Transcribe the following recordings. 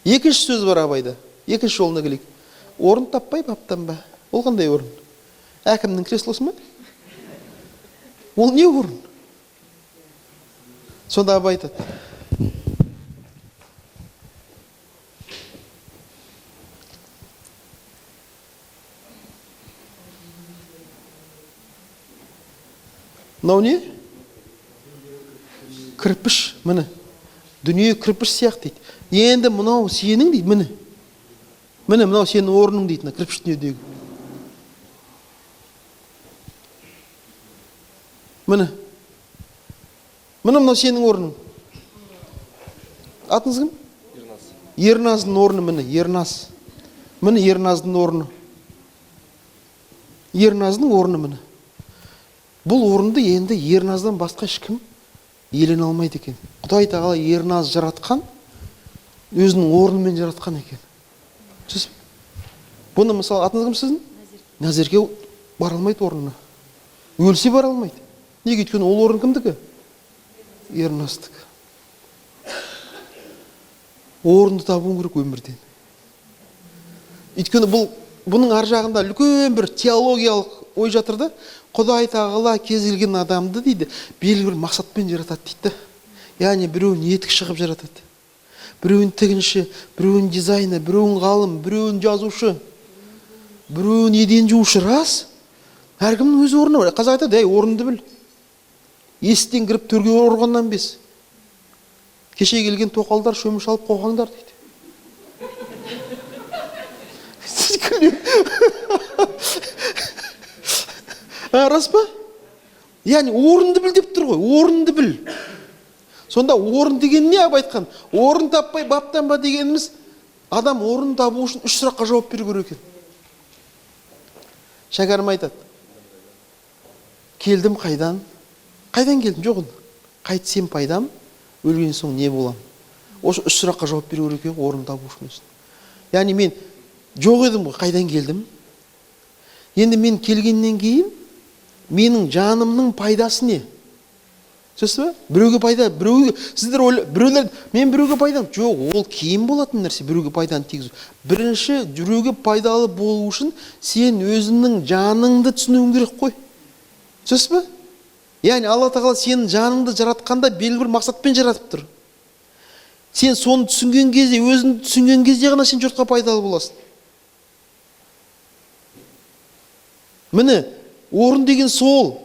Екінші сөз бар Абайда. Екінші жолына келейік. Орын таппай баптанба. Ол қандай орын? Әкімнің креслосы ма? Ол не орын? Сонда Абай айтады. Мынау не? Кірпіш, міне. Дүние кірпіш сияқты дейді. Енді мынау сенің дейді, міне. Міне мынау сенің орның дейді, мына кірпіш дүниедегі. Міне. Міне мынау сенің орның. Атыңыз кім? Ерназ. Ерназдың орны міне, Ерназ. Міне Ерназдың орны. Ерназдың орны міне. Бұл орынды енді Ерназдан басқа ешкім иелене алмайды екен. Құдай тағала Ерназ жаратқан, өзінің орнымен жаратқан екен. Сіз бұны мысалы атыңыз кім сіздің? Назерке. Назерке бара алмайды орнына. Өлсе бара алмайды. Неге? Өйткені ол орын кімдікі? Ерназдікі. Орынды табуың керек өмірден. Өйткені бұның ар жағында үлкен бір теологиялық ой жатыр да. Құдай тағала кез келген адамды дейді, белгілі бір мақсатпен жаратады дейді. Яғни біреуін етікші қылып жаратады, біреуін тігінші, біреуін дизайнер, біреуін ғалым, біреуін жазушы, біреуін еден жуушы. Рас, әркімнің өз орны бар. Қазақ айтады, әй, орныңды біл. Есіктен кіріп төрге ұрғаннан бес. Кеше келген тоқалдар шөміш алып қоқаңдар дейді. Рас па? Яғни орынды біл деп тұр ғой, орынды біл. Сонда орын деген не Абай айтқан? Орын таппай баптанба дегеніміз, адам орын табу үшін үш сұраққа жауап беру керек екен. Шәкәрім айтады. Келдім қайдан? Қайдан келдім? Жоқ оны. Қайтсем пайдам, өлген соң не болам? Осы үш сұраққа жауап беру керек екен орын табу үшін. Яғни мен жоқ едім ғой, қайдан келдім? Енді мен келгеннен кейін менің жанымның пайдасы не? Түсінесіз бе? Біреуге пайда, біреуге, сіздер ойла, біреулер, мен біреуге пайдам. Жоқ, ол кейін болатын нәрсе, біреуге пайданы тигізу. Бірінші, біреуге пайдалы болу үшін сен өзіңнің жаныңды түсінуің керек қой. Түсінесіз бе? Яғни Алла тағала сенің жаныңды жаратқанда белгілі бір мақсатпен жаратып тұр. Сен соны түсінген кезде, өзіңді түсінген кезде ғана сен жұртқа пайдалы боласың. Міне, орын деген сол.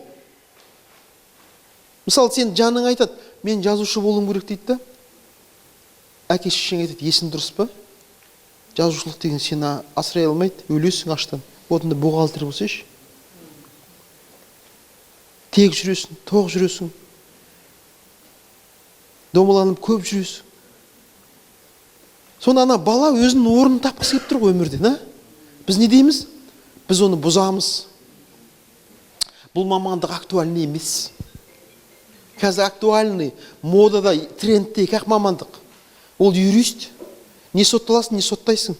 Мысалы, сен жаның айтады, мен жазушы болуым керек дейді да. Әке шешең айтады, есің дұрыс па? Жазушылық деген сені асырай алмайды, өлесің аштан. Одан да бухгалтер болсайшы. Тек жүресің, тоқ жүресің. Домаланып көп жүресің. Сонда ана бала өзінің орнын тапқысы келіп тұр ғой өмірден, а? Біз не дейміз? Біз оны бұзамыз. Бұл мамандық актуальный емес. Қазір актуальный, модада, трендте екі-ақ мамандық. Ол юрист. Не сотталасың, не соттайсың.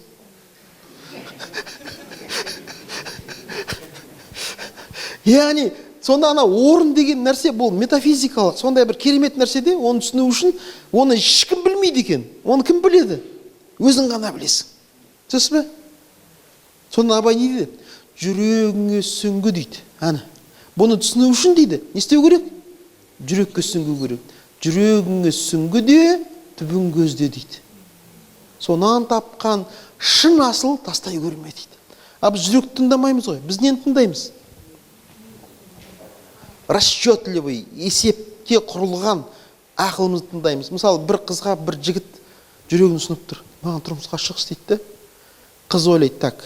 Яғни, сонда ана орын деген нәрсе бұл метафизикалық, сондай бір керемет нәрсе де, оны түсіну үшін оны ешкім білмейді екен. Оны кім біледі? Өзің ғана білесің. Түсінесіз бе? Сонда Абай не дейді? Жүрегіңе сүңгі дейді. Әне. Бұны түсіну үшін дейді, не істеу керек? Жүрекке сүңгу керек. Жүрегіңе сүңгі де, түбін көзде дейді. Сонан тапқан шын асыл тастай көрме дейді. А біз жүректі тыңдамаймыз ғой. Біз нені тыңдаймыз? Расчетливый, есепке құрылған ақылымызды тыңдаймыз. Мысалы, бір қызға бір жігіт жүрегін ұсынып тұр. Маған тұрмысқа шықшы дейді де. Қыз ойлайды, так,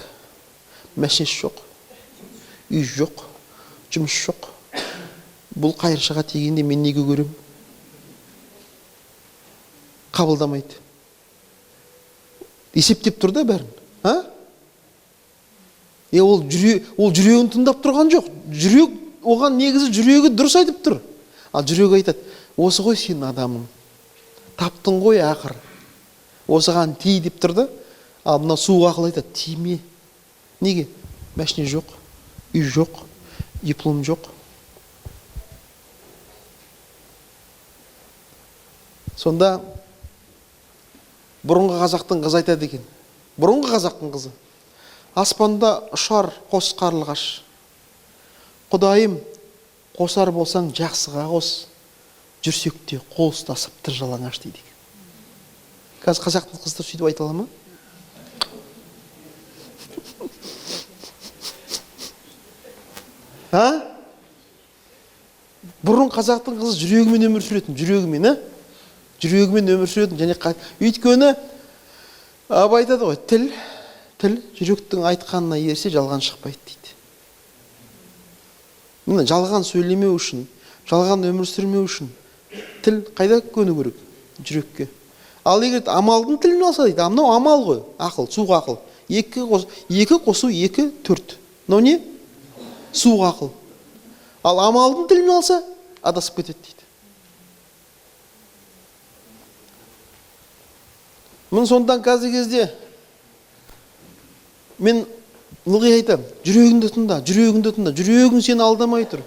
мәшинесі жоқ, үй жоқ, жұмыс жоқ. Бұл қайыршыға тигенде мен неге көрем? Қабылдамайды. Есептеп тұр да бәрін. А? Ол жүрегін тыңдап тұрған жоқ. Жүрек, оған негізі жүрегі дұрыс айтып тұр. Ал жүрегі айтады, осы ғой сенің адамың. Таптың ғой ақыр. Осыған ти деп тұр да. Ал мына суық ақыл айтады, тиме. Неге? Мәшине жоқ, үй жоқ, диплом жоқ. Сонда Бұрынғы қазақтың қызы айтады екен. Бұрынғы қазақтың қызы. Аспанда ұшар қос қарлығаш. Құдайым, қосар болсаң жақсыға қос. Жүрсек те қол ұстасып тыр жалаңаш дейді екен. Қазір қазақтың қыздары сөйтіп айта ала ма? А? Бұрын қазақтың қызы жүрегімен өмір сүретін, жүрегімен, а? Жүрегімен өмір сүретін және өйткені Абай айтады ғой, тіл жүректің айтқанына ерсе жалған шықпайды дейді. Міне, жалған сөйлемеу үшін, жалған өмір сүрмеу үшін тіл қайда көну керек? Жүрекке. Ал егер амалдың тілін алса дейді, мынау амал ғой, ақыл, суық ақыл. 2 қосу 2, 4. Мынау не? Суық ақыл. Ал амалдың тілін алса, адасып кетеді дейді. Міне, сондықтан қазіргі кезде мен ылғи айтамын, жүрегіңді тыңда, жүрегіңді тыңда, жүрегің сені алдамай тұр.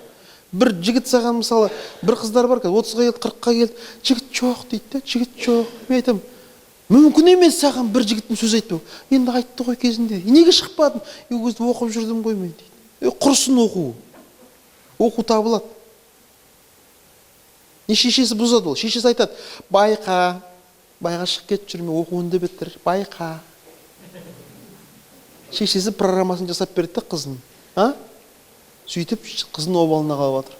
Бір жігіт саған, мысалы, бір қыздар бар қазір, 30-ға келді, 40-қа келді, жігіт жоқ дейді да, жігіт жоқ. Мен айтамын, мүмкін емес саған бір жігіттің сөз айтпау. Енді айтты ғой кезінде, неге шықпадың? Ол кезде оқып жүрдім ғой мен дейді. Құрысын оқу. Оқу табылады. Не шешесі бұзады ол. Шешесі айтады, байқа, байға шығып кетіп жүрме, оқуыңды бітір, байқа. Шешесі программасын жасап берді де қызын. А? Сөйтіп қызын обалына қалып жатыр.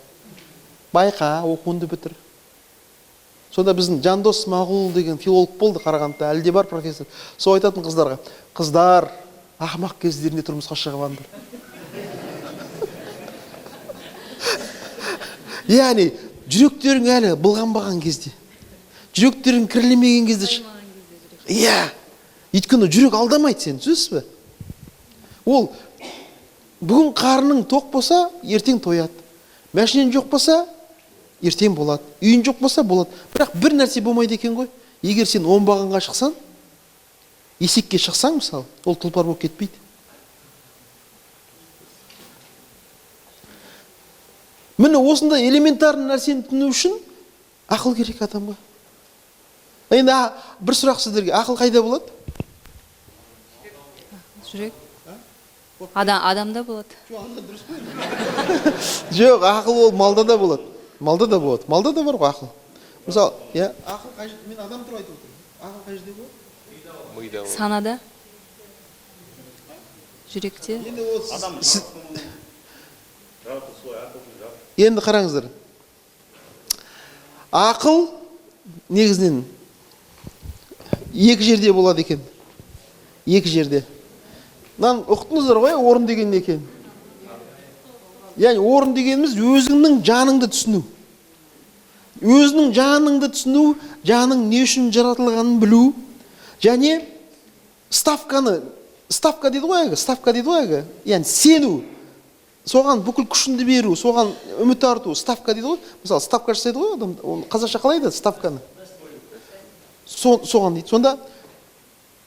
Байқа, оқуыңды бітір. Сонда біздің Жандос Смағұл деген филолог болды Қарағандыда, әлі де бар профессор. Сол айтатын қыздарға, қыздар, ақымақ кездерінде тұрмысқа шығып алыңдар. Яғни, жүректерің әлі былғанбаған кезде, жүректерің кірлемеген кезде Иә, өйткені жүрек алдамайды сені, түсінесіз бе? Ол бүгін қарның тоқ болса, ертең тояды. Машинаң жоқ болса, ертең болады. Үйің жоқ болса, болады. Бірақ бір нәрсе болмайды екен ғой. Егер сен оңбағанға шықсаң, есекке шықсаң, мысалы, ол тұлпар болып кетпейді. Міне, осындай элементарный нәрсені түсіну үшін ақыл керек адамға. Енді бір сұрақ сіздерге, ақыл қайда болады? Жүрек. Адамда болады. Жоқ, ақыл ол малда да болады. Малда да болады. Малда да бар ғой ақыл. Мысалы, иә, ақыл қай жерде, мен адам туралы айтып отырмын. Ақыл қай жерде болады? Мида болады. Санада. Жүректе. Енді ол сіз Енді қараңыздар. Ақыл негізінен екі жерде болады екен. Екі жерде. Мынаны ұқтыңыздар ғой, орын деген не екен? Яғни орын дегеніміз өзіңнің жаныңды түсіну. Өзіңнің жаныңды түсіну, жаның не үшін жаратылғанын білу, және ставканы, ставка дейді ғой әлгі, ставка дейді ғой әлгі, яғни сену, соған бүкіл күшіңді беру, соған үміт арту, ставка дейді ғой. Мысалы, ставка жасайды ғой адам, оны қазақша қалай айтады ставканы? Соған дейді. Сонда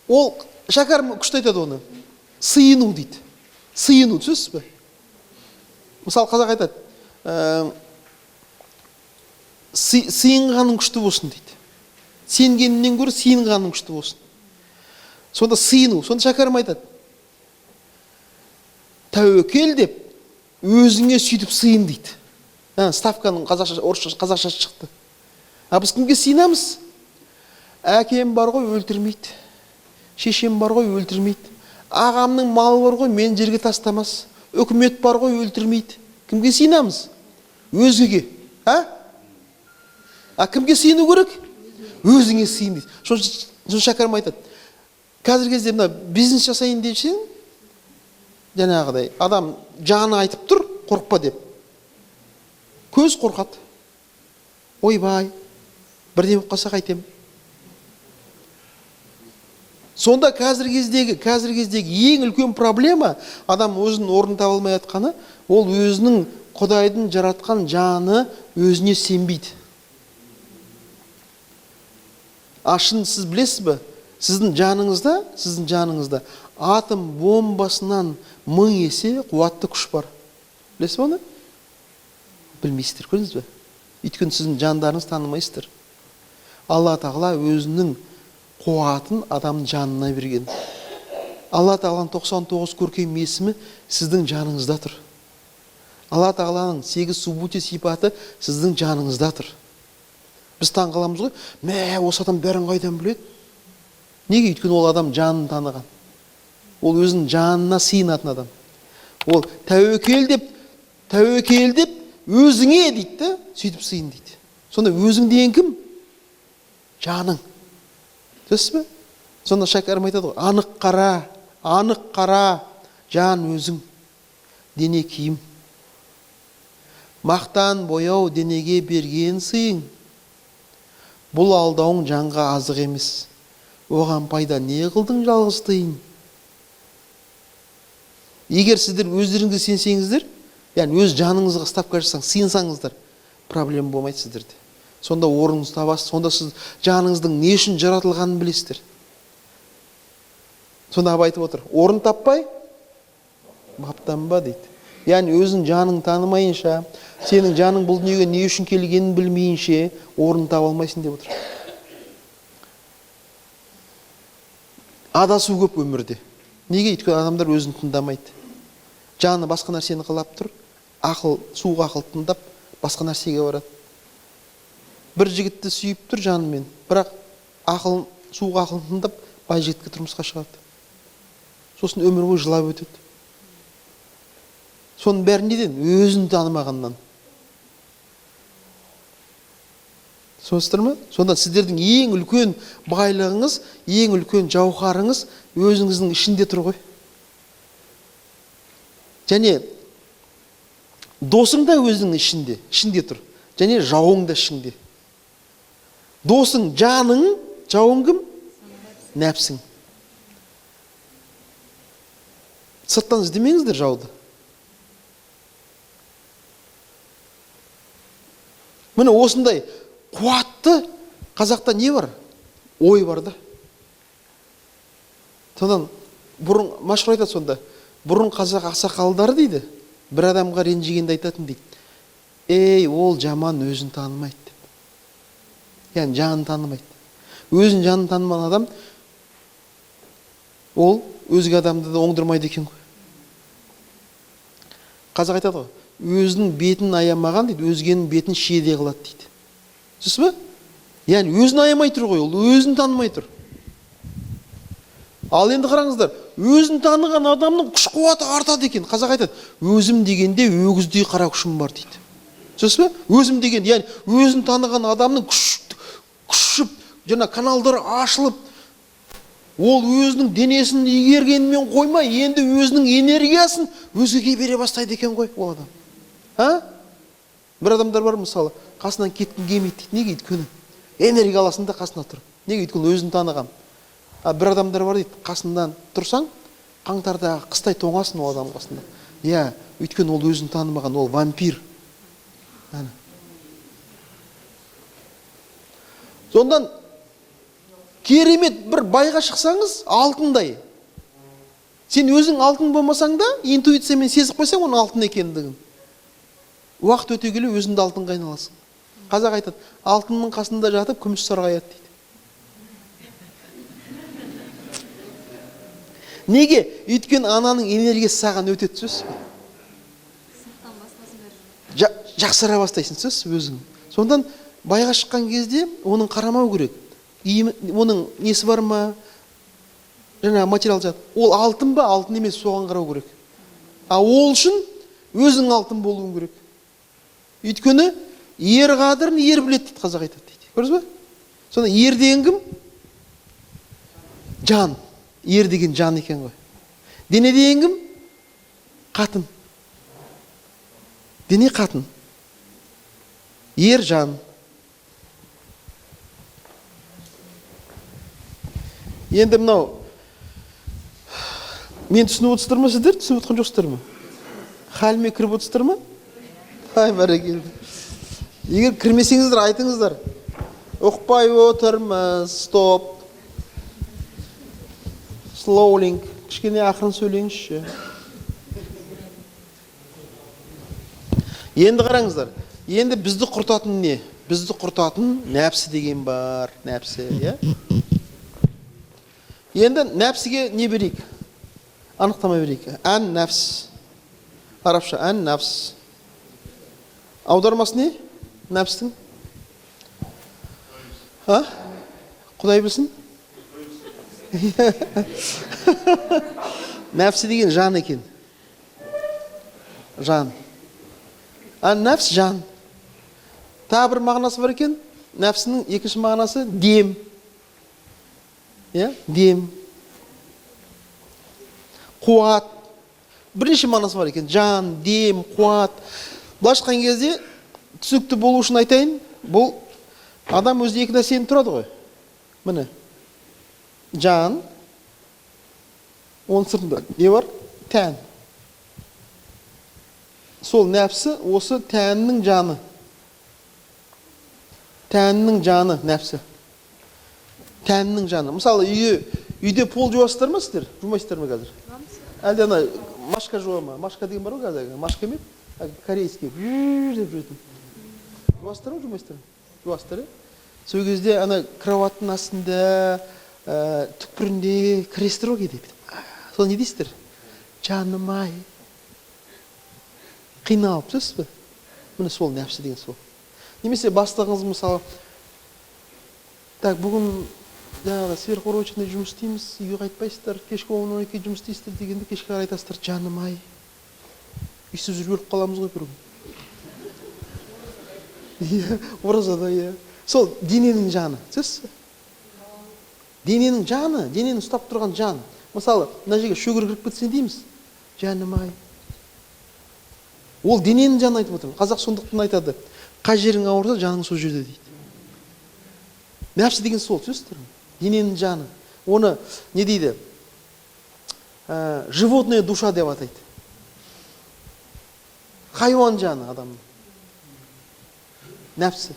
ол Шәкәрім күшті айтады оны. Сыйыну дейді. Сыйыну, түсінесіз бе? Мысалы, қазақ айтады, сыйынғаның күшті болсын дейді. Сенгенінен гөрі сыйынғаның күшті болсын. Сонда сыйыну. Сонда Шәкәрім айтады, тәуекел деп өзіңе сөйтіп сыйын дейді. Ставканың қазақша, орысша, қазақшасы шықты. А біз кімге сыйынамыз? Әкем бар ғой, өлтірмейді. Шешем бар ғой, өлтірмейді. Ағамның малы бар ғой, мен жерге тастамас. Үкімет бар ғой, өлтірмейді. Кімге сыйынамыз? Өзгеге. А? А кімге сыйыну керек? Өзіңе сыйын дейді. Соны Шәкәрім айтады. Қазіргі кезде мына бизнес жасайын десең, жаңағыдай адам жаны айтып тұр, қорықпа деп. Көз қорқады. Ойбай, бірдеме болып қалса қайтем. Сонда қазіргі кездегі ең үлкен проблема, адам өзінің орнын таба алмай жатқаны, ол өзінің Құдайдың жаратқан жаны өзіне сенбейді. А шын сіз білесіз бе? Сіздің жаныңызда атом бомбасынан 1000 есе қуатты күш бар. Білесіз бе оны? Білмейсіздер, көрдіңіз бе? Өйткені сіздің жандарыңыз танымайсыздар. Алла Тағала өзінің Қуатын адамның жанына берген. Алла Тағаланың 99 көркем есімі сіздің жаныңызда тұр. Алла Тағаланың 8 субути сипаты сіздің жаныңызда тұр. Біз таңғаламыз ғой, мә, осы адам бәрін қайдан біледі? Неге? Өйткені ол адам жанын таныған. Ол өзінің жанына сыйынатын адам. Ол тәуекел деп, тәуекел деп өзіңе дейді да, сөйтіп сыйын дейді. Сонда өзің деген кім? Жаның. Түсінесіз бе? Сонда Шәкәрім айтады ғой, анық қара, анық қара, жан өзің, дене киім. Мақтан бояу денеге берген сыйың. Бұл алдауың жанға азық емес. Оған пайда не қылдың жалғыз тиын? Егер сіздер өздеріңізге сенсеңіздер, яғни өз жаныңызға ставка жасасаң, сыйынсаңыздар, проблема болмайды сіздерде. Сонда орныңызды табасыз, сонда сіз жаныңыздың не үшін жаратылғанын білесіздер. Сонда Абай айтып отыр, орын таппай, баптанба дейді. Яғни өзің жаның танымайынша, сенің жаның бұл дүниеге не үшін келгенін білмейінше, орын таба алмайсың деп отыр. Адасу көп өмірде. Неге? Өйткені адамдар өзін тыңдамайды. Жаны басқа нәрсені қалап тұр, ақыл, суық ақыл тыңдап, басқа нәрсеге барады. Бір жігітті сүйіп тұр жанымен, бірақ ақыл, суық ақылын тыңдап, бай жігітке тұрмысқа шығады. Сосын өмір бойы жылап өтеді. Соның бәрі неден? Өзін танымағаннан. Түсінесіздер ме? Сонда сіздердің ең үлкен байлығыңыз, ең үлкен жауһарыңыз өзіңіздің ішінде тұр ғой. Және досың да өзіңнің ішінде, ішінде тұр. Және жауың да ішінде. Досың жаның, жауың кім? Нәпсің. Сырттан іздемеңіздер жауды. Міне осындай қуатты қазақта не бар? Ой бар да. Содан бұрын машһүр айтады сонда, бұрын қазақ ақсақалдары дейді, бір адамға ренжігенде айтатын дейді. Ей, ол жаман өзін танымайды деп. Яғни жанын танымайды. Өзін жанын танымаған адам ол өзге адамды да оңдырмайды екен ғой. Қазақ айтады ғой, өзінің бетін аямаған дейді, өзгенің бетін шиеде қылады дейді. Түсінесіз бе? Яғни өзін аямай тұр ғой, ол өзін танымай тұр. Ал енді қараңыздар, өзін таныған адамның күш қуаты артады екен. Қазақ айтады, өзім дегенде өгіздей қара күшім бар дейді. Түсінесіз бе? Өзім деген, яғни өзін таныған адамның күші, жаңа каналдары ашылып, ол өзінің денесін игергенімен қоймай, енді өзінің энергиясын өзгеге бере бастайды екен ғой ол адам. А? Бір адамдар бар мысалы, қасынан кеткім келмейді дейді. Неге? Өйткені энергия аласың да қасына тұр. Неге? Өйткені өзін таныған. А бір адамдар бар дейді, қасынан тұрсаң, қаңтардағы қыстай тоңасың ол адам қасында. Иә, өйткені ол өзін танымаған, ол вампир. Әне. Сондан керемет бір байға шықсаңыз, алтындай. Сен өзің алтын болмасаң да, интуициямен сезіп қойсаң оның алтын екендігін. Уақыт өте келе өзіңді алтынға айналасың. Қазақ айтады, алтынның қасында жатып күміс сарғаяды дейді. Неге? Өйткені ананың энергиясы саған өтеді, сөзсіз бе? Жақсара бастайсың, сөзсіз өзің. Сондан байға шыққан кезде оның қарамау керек. Оның несі бар ма? Жаңағы материал жат. Ол алтын ба? Алтын емес, соған қарау керек. А ол үшін өзің алтын болуың керек. Өйткені ер қадірін ер біледі дейді, қазақ айтады дейді. Көрдіңіз бе? Сонда ер деген кім? Жан. Ер деген жан екен ғой. Дене деген кім? Қатын. Дене қатын. Ер жан. Енді мынау, мен түсініп отырсыздар ма сіздер? Түсініп отырған жоқсыздар ма? Халіме кіріп отырсыздар ма? Ай, бәрекелді. Егер кірмесеңіздер, айтыңыздар. Ұқпай отырмыз, стоп. Slowly, кішкене ақырын сөйлеңізші. Енді қараңыздар, енді бізді құртатын не? Бізді құртатын нәпсі деген бар, нәпсі, иә? Енді нәпсіге не берейік? Анықтама берейік. Ән нәпс. Арабша ән нәпс. Аудармасы не? Нәпстің? А? Құдай білсін? Нәпсі деген жан екен. Жан. Ән нәпс жан. Тағы бір мағынасы бар екен. Нәпсінің екінші мағынасы дем. Иә, дем. Қуат. Бірнеше мағынасы бар екен. Жан, дем, қуат. Былайша айтқан кезде түсінікті болу үшін айтайын, бұл адам өзі екі нәрседен тұрады ғой. Міне. Жан, оның сыртында не бар? Тән. Сол нәпсі осы тәннің жаны. Тәннің жаны нәпсі. Тәннің жаны. Мысалы, үйде пол жуасыздар ма сіздер? Жумайсыздар ма қазір? Әлде ана машка жуа ма? Машка деген бар ғой қазір. Машка емес, корейский. Деп жүретін. Жуасыздар ма, жумайсыздар ма? Жуасыздар, иә? Сол кезде ана кроваттың астында, түкпірінде кіресіздер ғой кейде. Сол не дейсіздер? Жаным ай. Қиналып тұрсыз ба? Міне сол нәпсі деген сол. Немесе бастығыңыз мысалы, так, бүгін жаңағы сверхурочный жұмыс істейміз, үйге қайтпайсыздар, кешкі 10-12 жұмыс істейсіздер дегенде кешке қарай айтасыздар, жаным ай, үйсіз жүріп өліп қаламыз ғой бір күн. Иә, оразада, иә. Сол дененің жаны, түсінесіз бе? Дененің жаны, денені ұстап тұрған жан. Мысалы, мына жерге шөгір кіріп кетсе дейміз, жаным ай. Ол дененің жанын айтып отырмын. Қазақ сондықтан айтады, қай жерің ауырса, жаның сол жерде дейді. Нәпсі деген сол, түсінесіздер ме? Дененің жаны. Оны не дейді? Животная душа деп атайды. Хайуан жаны адамның. Нәпсі.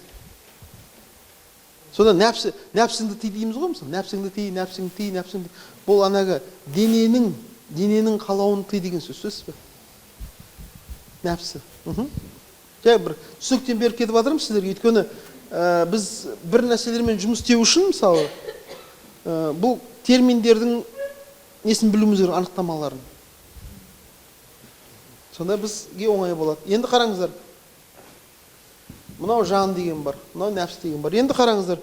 Сонда нәпсіңді тый дейміз ғой мысалы. Нәпсіңді тый, нәпсіңді тый, нәпсіңді. Бұл анағы дененің қалауын тый деген сөз, түсінесіз бе? Нәпсі. Жай бір түсініктен беріп кетіп жатырмын сіздерге. Өйткені біз бір нәрселермен жұмыс істеу үшін, мысалы, бұл терминдердің несін білуіміз керек, анықтамаларын. Сонда бізге оңай болады. Енді қараңыздар. Мынау жан деген бар, мынау нәпсі деген бар. Енді қараңыздар.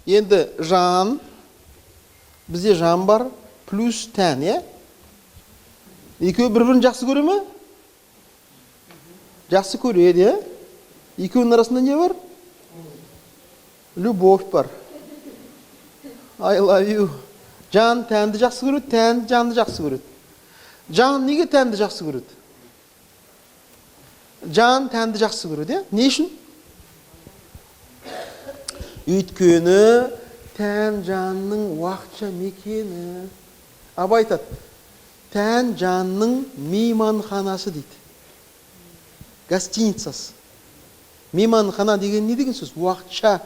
Енді жан, бізде жан бар, плюс тән, иә? Екеуі бір-бірін жақсы көре ме? Жақсы көреді, иә? Екеуінің арасында не бар? Любовь бар. I love you. Жан тәнді жақсы көреді, тән жанды жақсы көреді. Жан неге тәнді жақсы көреді? Жан тәнді жақсы көреді, иә? Не үшін? Өйткені тән жанның уақытша мекені. Абай айтады, тән жанның мейманханасы дейді. Гостиницасы. Мейманхана деген не деген сөз? Уақытша.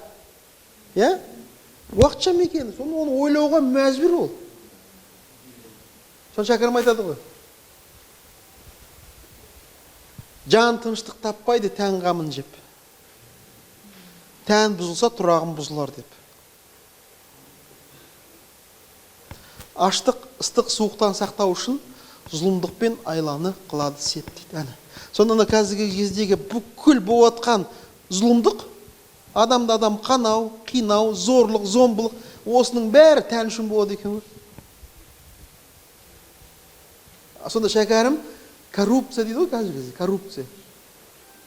Иә? Уақытша мекені. Соны оны ойлауға мәжбүр ол. Соны Шәкәрім айтады ғой. Жан тыныштық таппайды тән қамын жеп. Тән бұзылса тұрағым бұзылар деп. Аштық, ыстық, суықтан сақтау үшін зұлымдықпен айланы қылады сеп дейді. Әне. Сонда ана қазіргі кездегі бүкіл болып жатқан зұлымдық, адамды адам қанау, қинау, зорлық, зомбылық, осының бәрі тән үшін болады екен ғой. Сонда Шәкәрім коррупция дейді ғой қазіргі кезде, коррупция.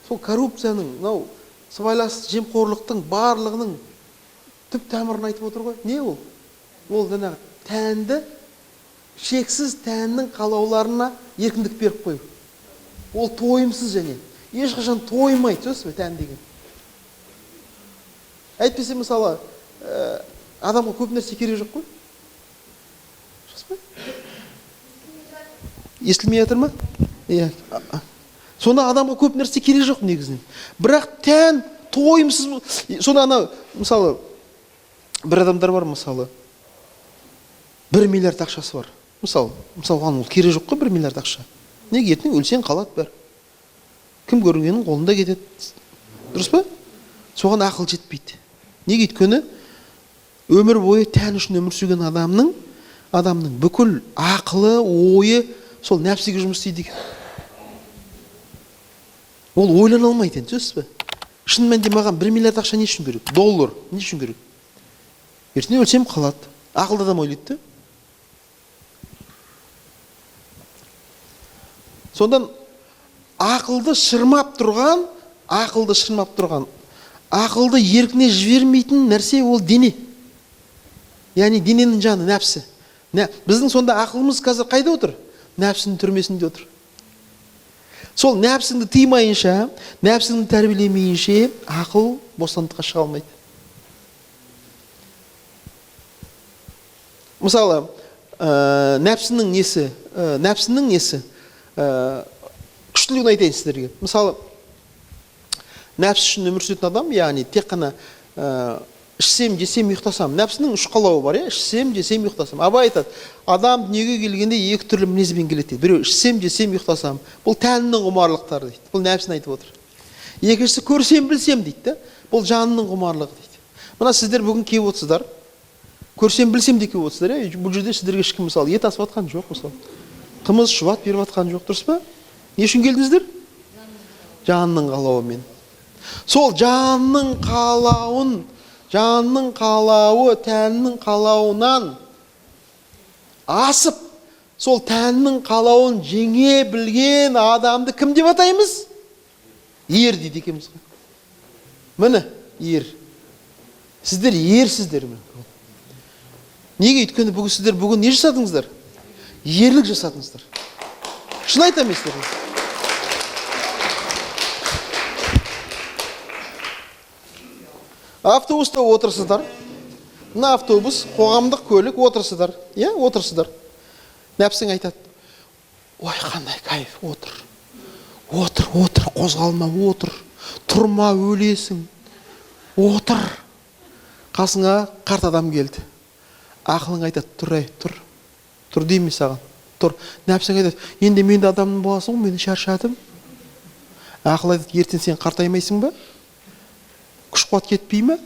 Сол коррупцияның, мынау сыбайлас жемқорлықтың барлығының түп тамырын айтып отыр ғой. Не ол? Ол жаңағы тәнді, шексіз тәннің қалауларына еркіндік беріп қою. Ол тойымсыз және. Ешқашан тоймайды, түсінесіз бе, тән деген. Әйтпесе, мысалы, адамға көп нәрсе керек жоқ қой. Рас па? Естілмей жатыр ма? Иә. Сонда адамға көп нәрсе керек жоқ негізінен. Бірақ тән тойымсыз. Сонда ана, мысалы, бір адамдар бар, мысалы, 1 миллиард ақшасы бар. Мысалы, оған ол керек жоқ қой 1 миллиард ақша. Неге ертең өлсең қалады бәрі. Кім көрінгеннің қолында кетеді. Дұрыс па? Соған ақыл жетпейді. Неге? Өйткені өмір бойы тән үшін өмір сүрген адамның бүкіл ақылы, ойы сол нәпсіге жұмыс істейді екен. Ол ойлана алмайды енді, түсінесіз бе? Шын мәнінде маған 1 миллиард ақша не үшін керек? Доллар не үшін керек? Ертең өлсем қалады. Ақылды адам ойлайды да. Сондан ақылды шырмап тұрған, ақылды еркіне жібермейтін нәрсе ол дене. Яғни дененің жаны, нәпсі. Біздің сонда ақылымыз қазір қайда отыр? Нәпсінің түрмесінде отыр. Сол нәпсіңді тыймайынша, нәпсіңді тәрбиелемейінше ақыл бостандыққа шыға алмайды. Мысалы, нәпсінің несі, күштілігін айтайын сіздерге. Мысалы, нәпсі үшін өмір сүретін адам, яғни тек қана ішсем, жесем, ұйықтасам. Нәпсінің үш қалауы бар, иә? Ішсем, жесем, ұйықтасам. Абай айтады, адам дүниеге келгенде екі түрлі мінезбен келеді дейді. Біреу ішсем, жесем, ұйықтасам. Бұл тәннің құмарлықтары дейді. Бұл нәпсіні айтып отыр. Екіншісі көрсем, білсем дейді да. Бұл жанның құмарлығы дейді. Мына сіздер бүгін келіп отырсыздар. Көрсем, білсем деп келіп отырсыздар, иә? Бұл жерде сіздерге ешкім мысалы ет асып жатқан жоқ, мысалы. Қымыз, шұбат беріп жатқан жоқ, дұрыс па? Не үшін келдіңіздер? Жанның қалауымен. Сол жанның қалауын, жанның қалауы тәннің қалауынан асып, сол тәннің қалауын жеңе білген адамды кім деп атаймыз? Ер дейді екенбіз ғой. Міне, ер. Сіздер ерсіздер. Неге? Өйткені бүгін сіздер не жасадыңыздар? Ерлік жасадыңыздар. Шын айтамын сіздерге. Автобуста отырсыздар. Мына автобус, қоғамдық көлік, отырсыздар. Иә, отырсыздар. Нәпсің айтады. Ой, қандай кайф, отыр. Отыр, отыр, қозғалма, отыр. Тұрма, өлесің. Отыр. Қасыңа қарт адам келді. Ақылың айтады, тұр, әй, тұр. Тұр деймін саған. Тұр. Нәпсің айтады, енді мен де адамның баласымын ғой, мен шаршадым. Ақыл айтады, ертең сен қартаймайсың ба? Күш қуат кетпей ме?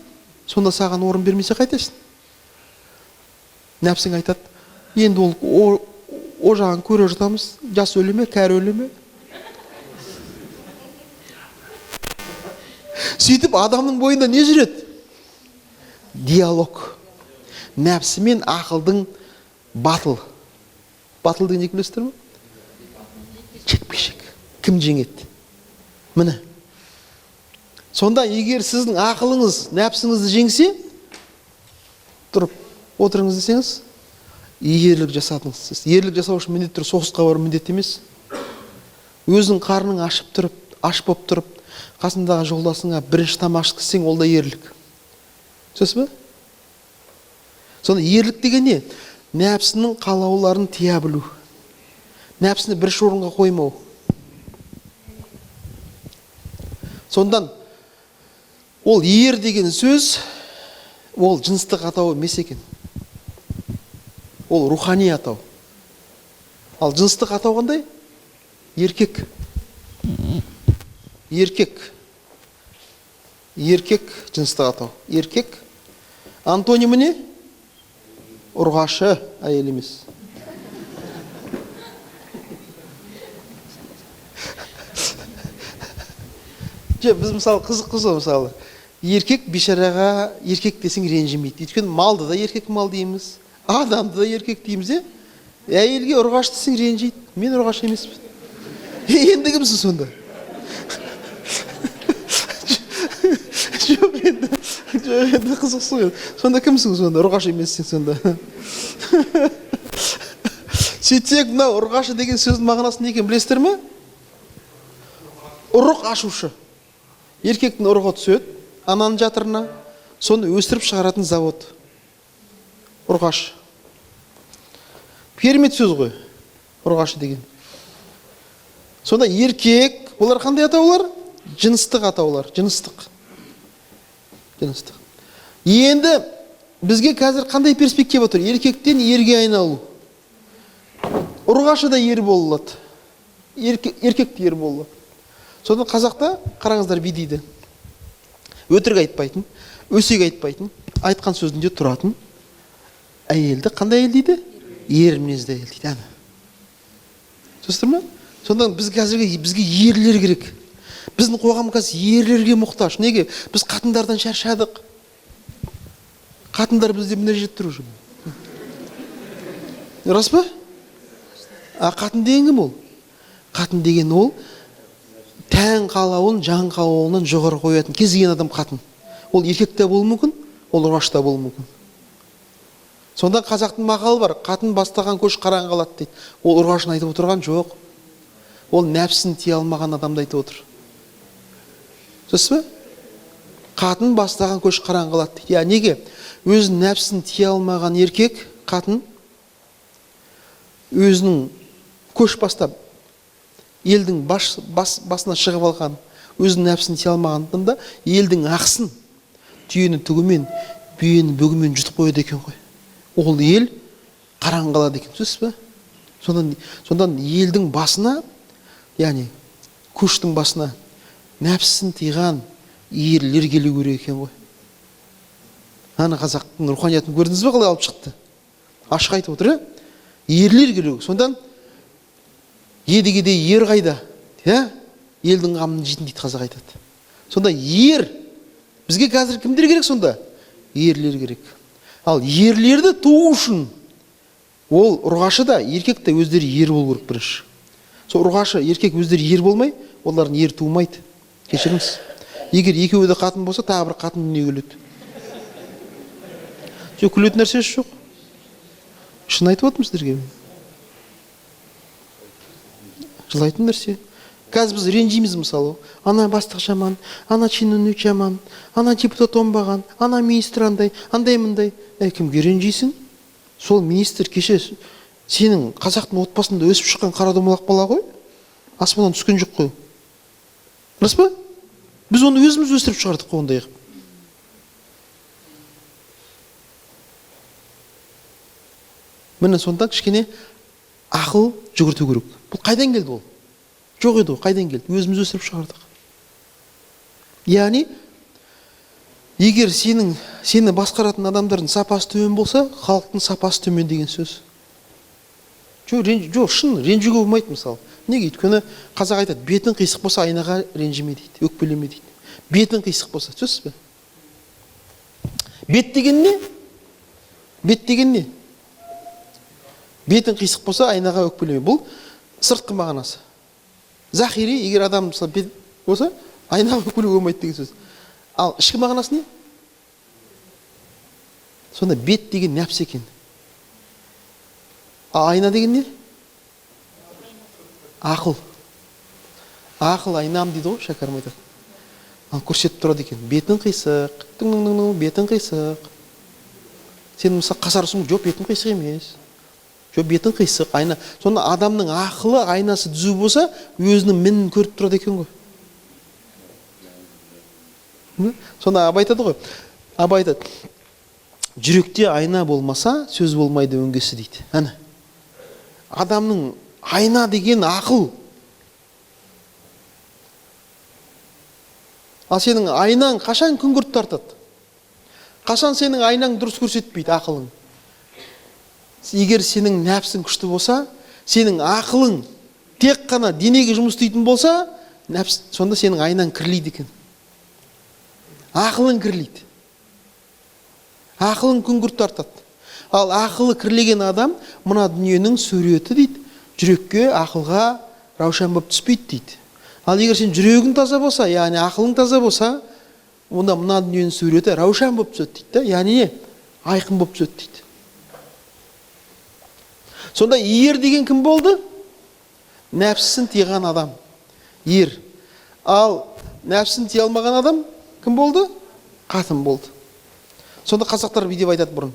Сонда саған орын бермесе қайтесің? Нәпсің айтады, енді ол о жағын көре жатамыз, жас өле ме, кәрі өле ме? Сөйтіп адамның бойында не жүреді? Диалог. Нәпсі мен ақылдың батыл. Батыл деген не білесіздер ме? Жекпе-жек. Кім жеңеді? Міне. Сонда егер сіздің ақылыңыз нәпсіңізді жеңсе, тұрып отырыңыз десеңіз, ерлік жасадыңыз сіз. Ерлік жасау үшін міндетті түрде соғысқа бару міндетті емес. Өзің қарның ашып тұрып, аш болып тұрып, қасындағы жолдасыңа бірінші тамақ ішкізсең, ол да ерлік. Түсінесіз бе? Сонда ерлік деген не? Нәпсінің қалауларын тия білу. Нәпсіні бірінші орынға қоймау. Сондан ол ер деген сөз, ол жыныстық атау емес екен. Ол рухани атау. Ал жыныстық атау қандай? Еркек. Еркек. Еркек жыныстық атау. Еркек. Антонимі не? Ұрғашы, әйел емес. Жоқ, біз мысалы қызық қызық мысалы. Еркек бейшараға еркек десең ренжімейді. Өйткені малды да еркек мал дейміз, адамды да еркек дейміз, е? Әйелге ұрғашы десең ренжиді. Мен ұрғашы емеспін. Енді кімсің сонда? Жоқ енді, жоқ енді қызықсың ғой. Сонда кімсің сонда? Ұрғашы емессің сонда. Сөйтсек, мынау ұрғашы деген сөздің мағынасы не екенін білесіздер ме? Ұрық ашушы. Еркектің ұрығы түседі ананың жатырына, соны өсіріп шығаратын завод. Ұрғашы. Керемет сөз ғой, ұрғашы деген. Сонда еркек, олар қандай атаулар? Жыныстық атаулар, жыныстық. Жыныстық. Енді бізге қазір қандай перспектива тұр? Еркектен ерге айналу. Ұрғашы да ер бола алады. Еркек те ер бола алады. Содан қазақта қараңыздар бүй дейді. Өтірік айтпайтын, өсек айтпайтын, айтқан сөзінде тұратын әйелді қандай әйел дейді? Ер мінезді әйел дейді. Әне. Түсіндіңіздер ме? Сонда біз қазіргі бізге ерлер керек. Біздің қоғам қазір ерлерге мұқтаж. Неге? Біз қатындардан шаршадық. Қатындар бізде мына жерде тұр уже. Рас па? А қатын деген кім ол? Қатын деген ол тән қалауын, жан қалауынан жоғары қоятын кез келген адам қатын. Ол еркек те болуы мүмкін, ол ұрғашы та болуы мүмкін. Сонда қазақтың мақалы бар, қатын бастаған көш қараңғы қалады дейді. Ол ұрғашын айтып отырған жоқ. Ол нәпсін тия алмаған адамды айтып отыр. Түсінесіз бе? Қатын бастаған көш қараңғы қалады дейді. Я неге? Өзінің нәпсін тия алмаған еркек, қатын өзінің көш бастап елдің басына шығып алған, өзінің нәпсін тия алмағандықтан да елдің ақысын түйені түгімен, бүйені бүгімен жұтып қояды екен ғой. Ол ел қараңғы қалады екен, түсінесіз бе? Сондан елдің басына, яғни көштің басына нәпсісін тыйған ерлер келу керек екен ғой. Ана қазақтың руханиятын көрдіңіз бе, қалай алып шықты? Ашық айтып отыр, ерлер келу керек. Сондан Едігеде ер қайда? Иә? Елдің қамын жейтін дейді қазақ айтады. Сонда ер, бізге қазір кімдер керек сонда? Ерлер керек. Ал ерлерді туу үшін ол ұрғашы да, еркек те өздері ер болу керек бірінші. Сол ұрғашы, еркек өздері ер болмай, олардың ер тумайды. Кешіріңіз. Егер екеуі де қатын болса, тағы бір қатын дүниеге келеді. Жоқ, күлетін нәрсесі жоқ. Шын айтып отырмын сіздерге. Жылайтын нәрсе. Қазір біз ренжиміз мысалы. Ана бастық жаман, ана чиновник жаман, ана депутат оңбаған, ана министр андай, андай мындай. Кімге ренжисің? Сол министр кеше сенің қазақтың отбасында өсіп шыққан қара домалақ бала ғой. Аспаннан түскен жоқ қой. Рас па? Біз оны өзіміз өсіріп шығардық қой ондай қылып. Міне сонда кішкене ақыл жүгірту керек. Бұл қайдан келді ол? Жоқ еді ғой, қайдан келді? Өзіміз өсіріп шығардық. Яғни, егер сені басқаратын адамдардың сапасы төмен болса, халықтың сапасы төмен деген сөз. Жоқ, шын, ренжуге болмайды мысалы. Неге? Өйткені қазақ айтады, бетің қисық болса айнаға ренжіме дейді, өкпелеме дейді. Бетің қисық болса, түсінесіз бе? Бет деген не? Бет деген не? Бетің қисық болса айнаға өкпелеме. Бұл сыртқы мағынасы. Захири, егер адам мысалы бет болса, айнаға өкпелеуге болмайды деген сөз. Ал ішкі мағынасы не? Сонда бет деген нәпсі екен. Ал айна деген не? Ақыл. Ақыл айнам дейді ғой, Шәкәрім айтады. Ал көрсетіп тұрады екен. Бетің қисық, тың-тың-тың, бетің қисық. Сен мысалы қасарысың, жоқ, бетім қисық емес. Жоқ, бетің қисық, айна. Сонда адамның ақылы, айнасы түзу болса, өзінің мінін көріп тұрады екен ғой. Сонда Абай айтады ғой. Абай айтады, жүректе айна болмаса, сөз болмайды өңгесі дейді. Әне. Адамның айна деген ақыл. Ал сенің айнаң қашан күңгірт тартады? Қашан сенің айнаң дұрыс көрсетпейді ақылың? Егер сенің нәпсің күшті болса, сенің ақылың тек қана денеге жұмыс істейтін болса, нәпс, сонда сенің айнаң кірлейді екен. Ақылың кірлейді. Ақылың күңгірт тартады. Ал ақылы кірлеген адам мына дүниенің суреті дейді, жүрекке, ақылға раушан болып түспейді дейді. Ал егер сен жүрегің таза болса, яғни ақылың таза болса, онда мына дүниенің суреті раушан болып түседі дейді, яғни не? Айқын болып түседі дейді. Сонда ер деген кім болды? Нәпсісін тыйған адам. Ер. Ал нәпсісін тыя алмаған адам кім болды? Қатын болды. Сонда қазақтар бүй деп айтады бұрын.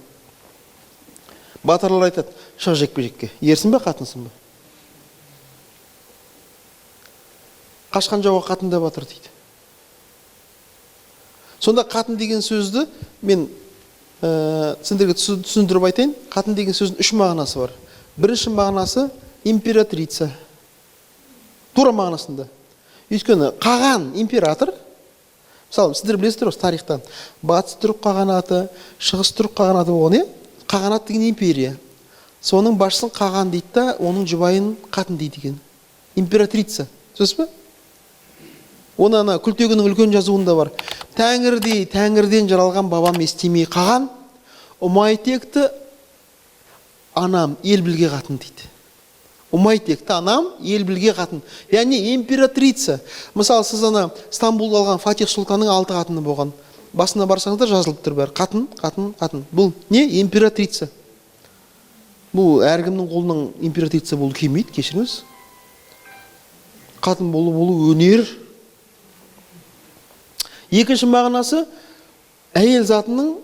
Батырлар айтады, шық жекпе-жекке. Ерсің бе, қатынсың ба? Қашқан жауға қатын да батыр дейді. Сонда қатын деген сөзді мен сендерге түсіндіріп айтайын. Қатын деген сөздің үш мағынасы бар. Бірінші мағынасы Императрица. Тура мағынасында. Өйткені қаған император, мысалы, сіздер білесіздер осы тарихтан, Батыс түрік қағанаты, Шығыс түрік қағанаты болған, иә? Қағанат деген империя. Соның басшысын қаған дейді да, оның жұбайын қатын дейді екен. Императрица. Түсінесіз бе? Оны ана Күлтегіннің үлкен жазуында бар. Тәңірдей, тәңірден жаралған бабам Естемей қаған, Ұмай текті анам ел білге қатын дейді. Ұмай текті анам ел білге қатын. Яғни императрица. Мысалы, сіз ана Стамбулда алған Фатих сұлтанның 6 қатыны болған. Басына барсаңыздар жазылып тұр бәрі. Қатын, қатын, қатын. Бұл не? Императрица. Бұл әркімнің қолынан императрица болу келмейді, кешіріңіз. Қатын болу болу өнер. Екінші мағынасы, әйел затының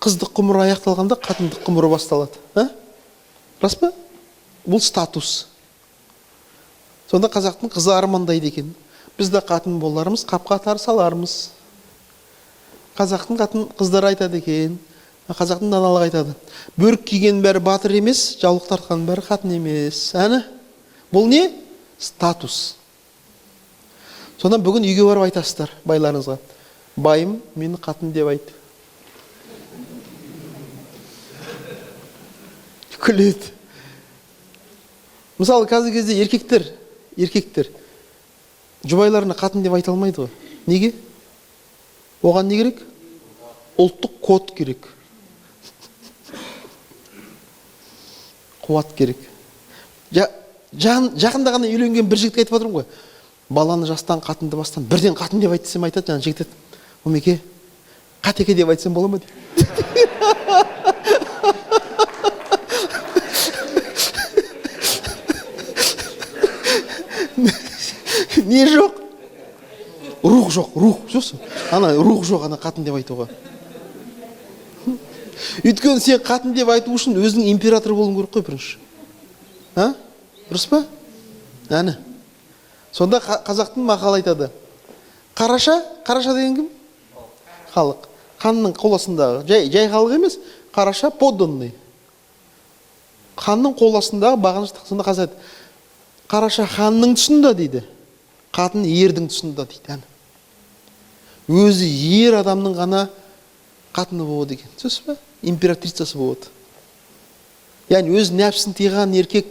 қыздық ғұмыры аяқталғанда қатындық ғұмыры басталады. А? Рас па? Бұл статус. Сонда қазақтың қызы армандайды екен. Біз де қатын болармыз, қапқа тар салармыз. Қазақтың қатын қыздары айтады екен. Қазақтың даналығы айтады. Бөрік киген бәрі батыр емес, жаулық тартқан бәрі қатын емес. Әні? Бұл не? Статус. Сонда бүгін үйге барып айтасыздар байларыңызға. Байым мені қатын деп айт. Күледі. Мысалы, қазіргі кезде еркектер жұбайларына қатын деп айта алмайды ғой. Неге? Оған не керек? Ұлттық код керек. Қуат керек. Жақында ғана үйленген бір жігітке айтып отырмын ғой. Баланы жастан, қатынды бастан, бірден қатын деп айт десем айтады, жаңа жігіт айтады. Омеке, қатеке деп айтсам бола ма деп. Не жоқ? Рух жоқ, рух. Жоқсың. Ана рух жоқ, ана қатын деп айтуға. Өйткені сен қатын деп айту үшін өзің император болуың керек қой бірінші. А? Дұрыс па? Әні. Сонда қазақтың мақалы айтады. Қараша, қараша деген кім? Халық. Ханның қол астындағы, жай халық емес, қараша подданный. Ханның қол астындағы бағынышты. Сонда қазақ айтады. Қараша ханның тұсында дейді. Қатын ердің тұсында дейді. Әні. Өзі ер адамның ғана қатыны болады екен. Түсінесіз бе? Императрицасы болады. Яғни өз нәпсін тыйған еркек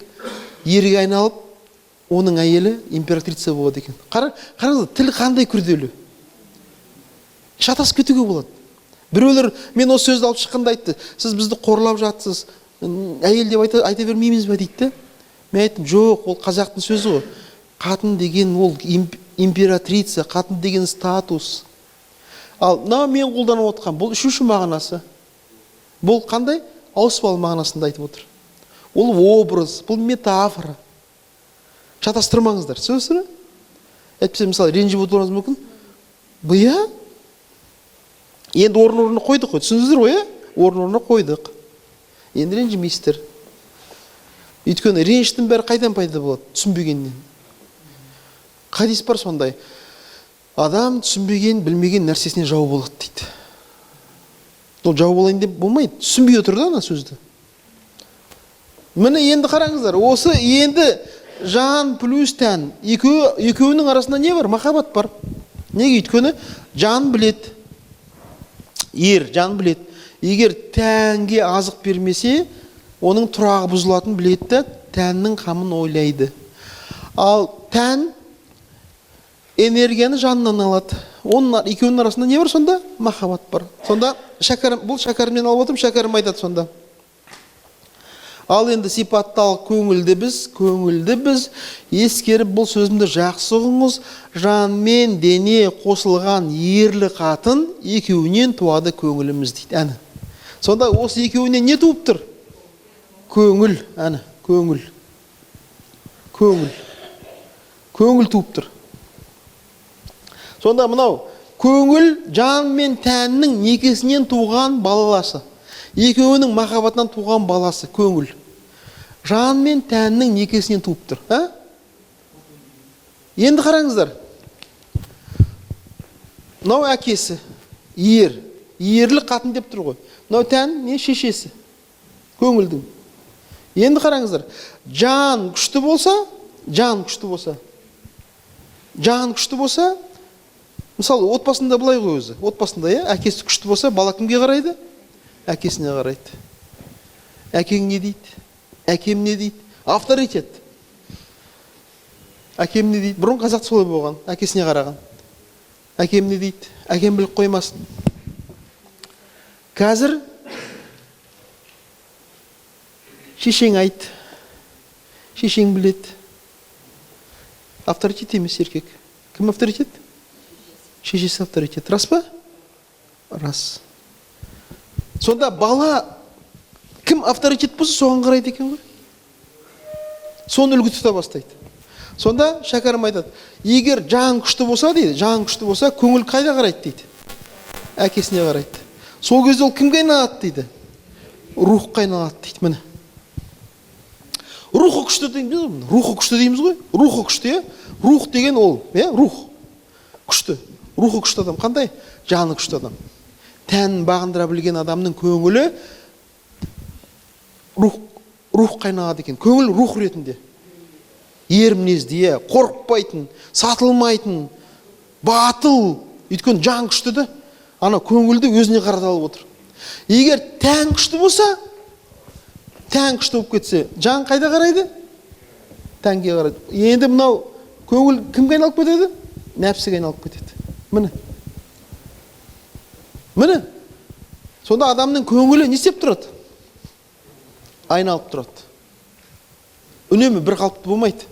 ерге айналып, оның әйелі императрица болады екен. Қараңыздар, тіл қандай күрделі. Шатасып кетуге болады. Біреулер мен осы сөзді алып шыққанда айтты, сіз бізді қорлап жатсыз, әйел деп айта бермейміз бе дейді де. Мен айттым, жоқ, ол қазақтың сөзі ғой. Қатын деген ол императрица, қатын деген статус. Ал мынау мен қолданып отқан бұл үшінші мағынасы. Бұл қандай? Ауыспалы мағынасында айтып отыр. Ол образ, бұл метафора. Шатастырмаңыздар, түсінесіздер ме? Әйтпесе, мысалы, ренжіп отыруыңыз мүмкін. Бұя? Енді орын орнына қойдық қой, түсіндіңіздер ғой, иә? Орын орнына қойдық. Енді ренжімейсіздер. Өйткені реніштің бәрі қайдан пайда болады? Түсінбегеннен. Хадис бар сондай. Адам түсінбеген, білмеген нәрсесіне жау болады дейді. Ол жау болайын деп болмайды. Түсінбей отыр да ана сөзді. Міне енді қараңыздар, осы енді жан плюс тән, екеуінің арасында не бар? Махаббат бар. Неге? Өйткені жан біледі. Ер жан біледі. Егер тәнге азық бермесе, оның тұрағы бұзылатын біледі де, тәннің қамын ойлайды. Ал тән энергияны жаннан алады. Оның екеуінің арасында не бар сонда? Махаббат бар. Сонда шәкәрім, бұл шәкәрімнен алып отырмын, шәкәрім айтады сонда. Ал енді сипатталық көңілді біз, көңілді біз, ескеріп бұл сөзімді жақсы ұғыңыз, жан мен дене қосылған ерлі қатын екеуінен туады көңіліміз дейді. Әні. Сонда осы екеуінен не туып тұр? Көңіл, әні, көңіл. Көңіл. Көңіл туып тұр. Сонда мынау көңіл жан мен тәннің некесінен туған баласы. Екеуінің махаббатынан туған баласы көңіл. Жан мен тәннің некесінен туып тұр. А? Енді қараңыздар. Мынау әкесі, ер, ерлі қатын деп тұр ғой. Мынау тән не шешесі? Көңілдің. Енді қараңыздар, жан күшті болса, жан күшті болса, жан күшті болса, мысалы, отбасында былай ғой өзі, отбасында, иә, әкесі күшті болса, бала кімге қарайды? Әкесіне қарайды. Әкең не дейді? Әкем не дейді? Авторитет. Әкем не дейді? Бұрын қазақ солай болған, әкесіне қараған. Әкем не дейді? Әкем біліп қоймасын. Қазір шешең айт, шешең біледі. Авторитет емес еркек. Кім авторитет? Шешесі авторитет. Рас па? Рас. Сонда бала кім авторитет болса, соған қарайды екен ғой. Соны үлгі тұта бастайды. Сонда Шәкәрім айтады, егер жан күшті болса дейді, жан күшті болса, көңіл қайда қарайды дейді? Әкесіне қарайды. Сол кезде ол кімге айналады дейді? Рухқа айналады дейді. Міне. Рухы күшті дейміз ғой, рухы күшті дейміз ғой. Рухы күшті, иә? Рух деген ол, иә, рух күшті. Рухы күшті адам қандай? Жаны күшті адам. Тәнін бағындыра білген адамның көңілі рухқа айналады екен. Көңіл рух ретінде. Ер мінезді, иә, қорықпайтын, сатылмайтын, батыл. Өйткені жан күшті де, ана көңілді өзіне қарата алып отыр. Егер тән күшті болса, тән күшті болып кетсе, жан қайда қарайды? Тәнге қарайды. Енді мынау көңіл кімге айналып кетеді? Нәпсіге айналып кетеді. Міне. Міне. Сонда адамның көңілі не істеп тұрады? Айналып тұрады. Үнемі бір қалыпты болмайды.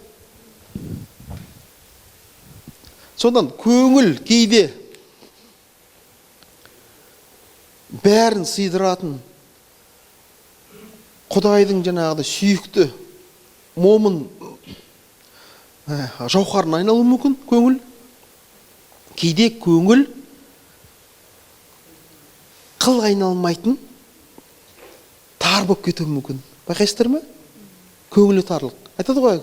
Сондан көңіл кейде бәрін сыйдыратын Құдайдың жаңағыдай сүйікті момын жауһарына айналуы мүмкін көңіл. Кейде көңіл қыл айналмайтын тар болып кетуі мүмкін. Байқайсыздар ма? Көңілі тарлық. Айтады ғой,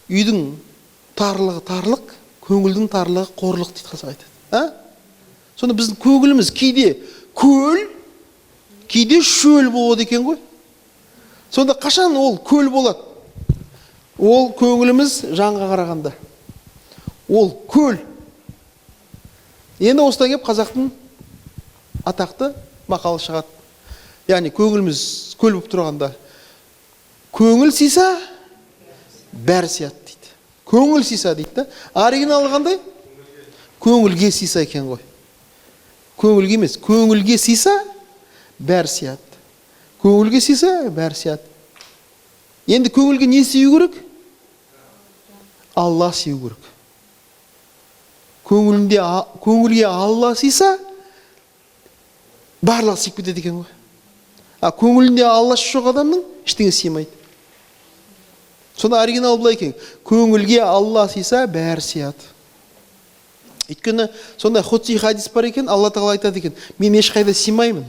үйдің тарлығы тарлық, көңілдің тарлығы қорлық дейді қазақ айтады. А? Сонда біздің көңіліміз кейде көл, кейде шөл болады екен ғой. Сонда қашан ол көл болады? Ол көңіліміз жанға қарағанда. Ол көл. Енді осыдан келіп қазақтың атақты мақалы шығады. Яғни көңіліміз көл болып тұрғанда көңіл сыйса бәрі сияды дейді. Көңіл сыйса дейді да. Оригиналы қандай? Көңілге сыйса екен ғой. Көңілге емес, көңілге сыйса бәрі сияды. Көңілге сыйса бәрі сияды. Енді көңілге не сыю керек? Алла сыю керек. Көңілге Алла сыйса барлығы сыйып кетеді екен ғой. А көңілінде Алласы жоқ адамның ештеңе сыймайды. Сонда оригинал былай екен. Көңілге Алла сыйса бәрі сияды. Өйткені сондай худси хадис бар екен, Алла тағала айтады екен, мен ешқайда сыймаймын.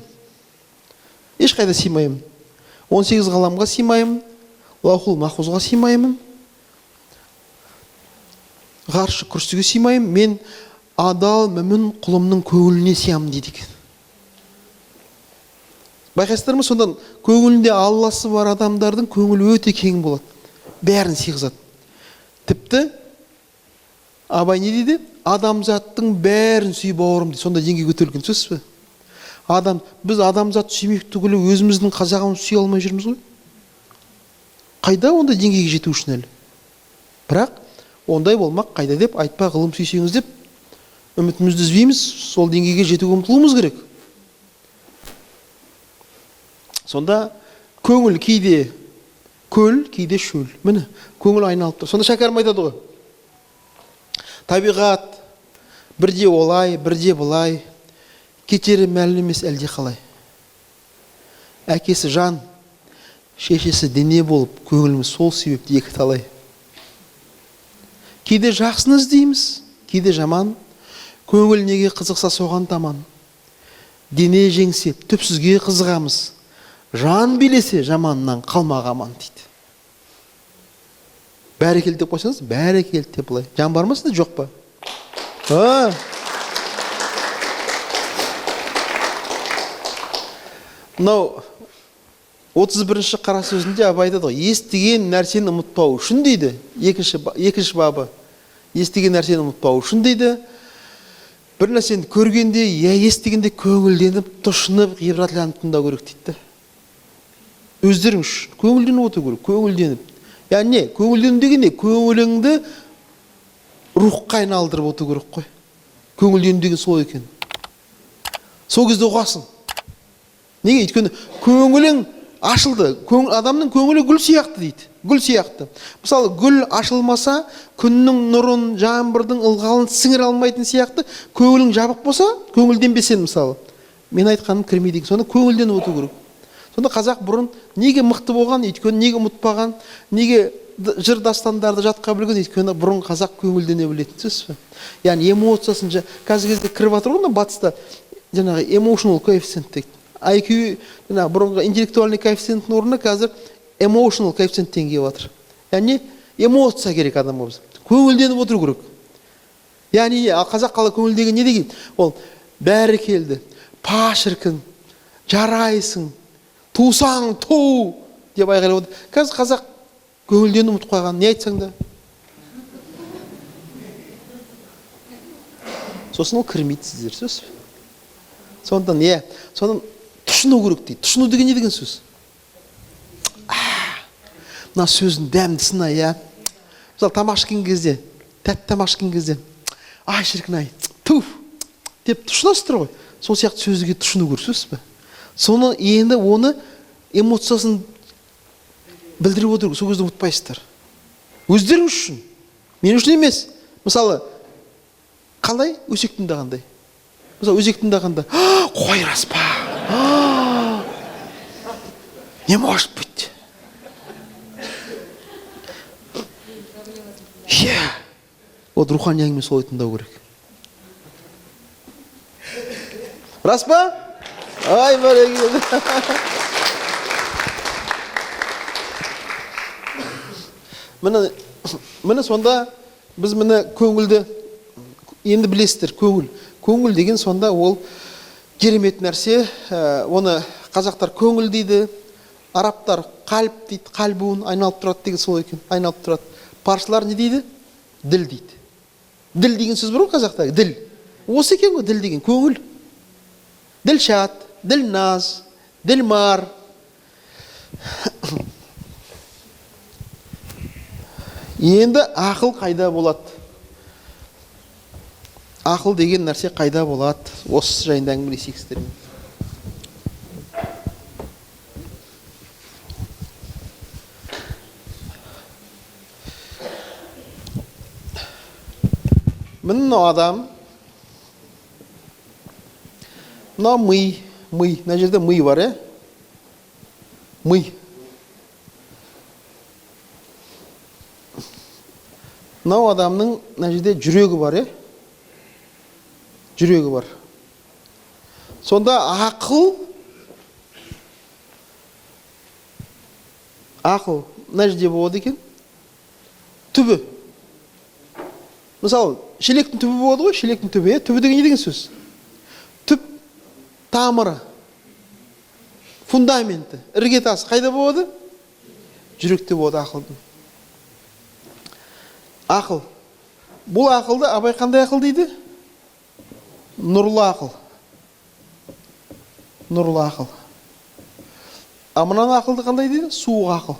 Ешқайда сыймаймын. 18 ғаламға сыймаймын, лаухул махфузға сыймаймын, ғаршы күрсіге сыймаймын, мен адал мүмін құлымның көңіліне сыямын дейді екен. Байқайсыздар ма, сондан көңілінде Алласы бар адамдардың көңілі өте кең болады. Бәрін сыйғызады. Тіпті Абай не дейді? Адамзаттың бәрін сүй бауырым дейді. Сонда деңгейге көтерілген сөз бе? Біз адамзат сүймек түгілі өзіміздің қазағымызды сүйе алмай жүрміз ғой. Қайда ондай деңгейге жету үшін әлі? Бірақ ондай болмақ қайда деп айтпа, ғылым сүйсеңіз деп үмітімізді үзбейміз, сол деңгейге жетуге ұмтылуымыз керек. Сонда көңіл кейде көл, кейде шөл. Міне, көңіл айналып тұр. Сонда Шәкәрім айтады ғой. Табиғат бірде олай, бірде былай, кетері мәлім емес әлде қалай. Әкесі жан, шешесі дене болып, көңіліміз сол себепті екі талай. Кейде жақсыны іздейміз, кейде жаман. Көңіл неге қызықса соған таман. Дене жеңсе түпсізге қызығамыз. Жан билесе жаманнан қалмақ аман дейді. Бәрекелді деп қойсаңыз, бәрекелді деп былай. Жан бар ма сізде, жоқ па? Мынау 31-ші қара сөзінде Абай айтады ғой, естіген нәрсені ұмытпау үшін дейді. Екінші бабы. Естіген нәрсені ұмытпау үшін дейді. Бір нәрсені көргенде, я естігенде көңілденіп, тұшынып, ғибратланып тыңдау керек дейді. Өздерің үшін көңілденіп отыру керек, көңілденіп. Яғни не? Көңілдену деген не? Көңіліңді рухқа айналдырып отыру керек қой. Көңілдену деген сол екен. Сол кезде ұғасың. Неге? Өйткені көңілің ашылды. Адамның көңілі гүл сияқты дейді. Гүл сияқты. Мысалы, гүл ашылмаса, күннің нұрын, жаңбырдың ылғалын сіңіре алмайтын сияқты, көңілің жабық болса, көңілденбесең мысалы. Мен айтқаным кірмейді екен. Сонда көңілденіп отыру керек. Сонда қазақ бұрын неге мықты болған, өйткені неге ұмытпаған, неге жыр дастандарды жатқа білген, өйткені бұрын қазақ көңілдене білетін, түсінесіз бе? Яғни эмоциясын қазіргі кезде кіріп жатыр ғой мына батыста, жаңағы emotional коэффициент дейді. IQ, жаңағы бұрынғы интеллектуальный коэффициенттің орнына қазір emotional коэффициенттен келіп жатыр. Яғни эмоция керек адамға, көңілденіп отыру керек. Яғни ал қазақ қалай көңілдеген не деген? Ол бәрі келді, па шіркін, жарайсың, тусаң ту деп айғайлап отыр. Қазір қазақ көңілденіп ұмытып қойған, не айтсаң да. Сосын ол кірмейді сіздер, сөз. Сондықтан, иә, соны тұшыну керек дейді. Тұшыну деген не деген сөз? Мына сөздің дәмдісін ай, иә. Мысалы, тамақ ішкен кезде, тәтті тамақ ішкен кезде, ай шіркін ай, туф деп тұшынасыздар ғой. Сол сияқты сөзге тұшыну керек, сөз бе? Соны енді оны эмоциясын білдіріп отыру, сол кезде ұмытпайсыздар. Өздеріңіз үшін, мен үшін емес. Мысалы, қалай өсек тыңдағандай? Мысалы, өсек тыңдағанда, қой рас па? Не может быть. Иә. Вот рухани әңгіме солай тыңдау керек. Рас па? Ай, бәрекелді. Міне сонда біз міне көңілді енді білесіздер, көңіл. Көңіл деген сонда ол керемет нәрсе. Оны қазақтар көңіл дейді, арабтар қалп дейді, қалбуын айналып тұрады деген сол екен, айналып тұрады. Парсылар не дейді? Діл дейді. Діл деген сөз бар ғой қазақта, діл. Осы екен ғой діл деген, көңіл. Ділшат, ділназ, ділмар. Енді ақыл қайда болады? Ақыл деген нәрсе қайда болады? Осы жайында әңгімелесейік сіздермен. Міне мынау адам, мынау ми, ми, мына жерде ми бар, ә? Ми. Мынау адамның мына жерде жүрегі бар, ә? Жүрегі бар. Сонда ақыл мына жерде болады екен. Түбі. Мысалы, шелектің түбі болады ғой, шелектің түбі, ә? Түбі деген не деген сөз? Түп тамыры, фундаменті, іргетасы қайда болады? Жүректе болады ақылдың. Ақыл. Бұл ақылды Абай қандай ақыл дейді? Нұрлы ақыл. Нұрлы ақыл. А мынаны ақылды қандай дейді? Суық ақыл.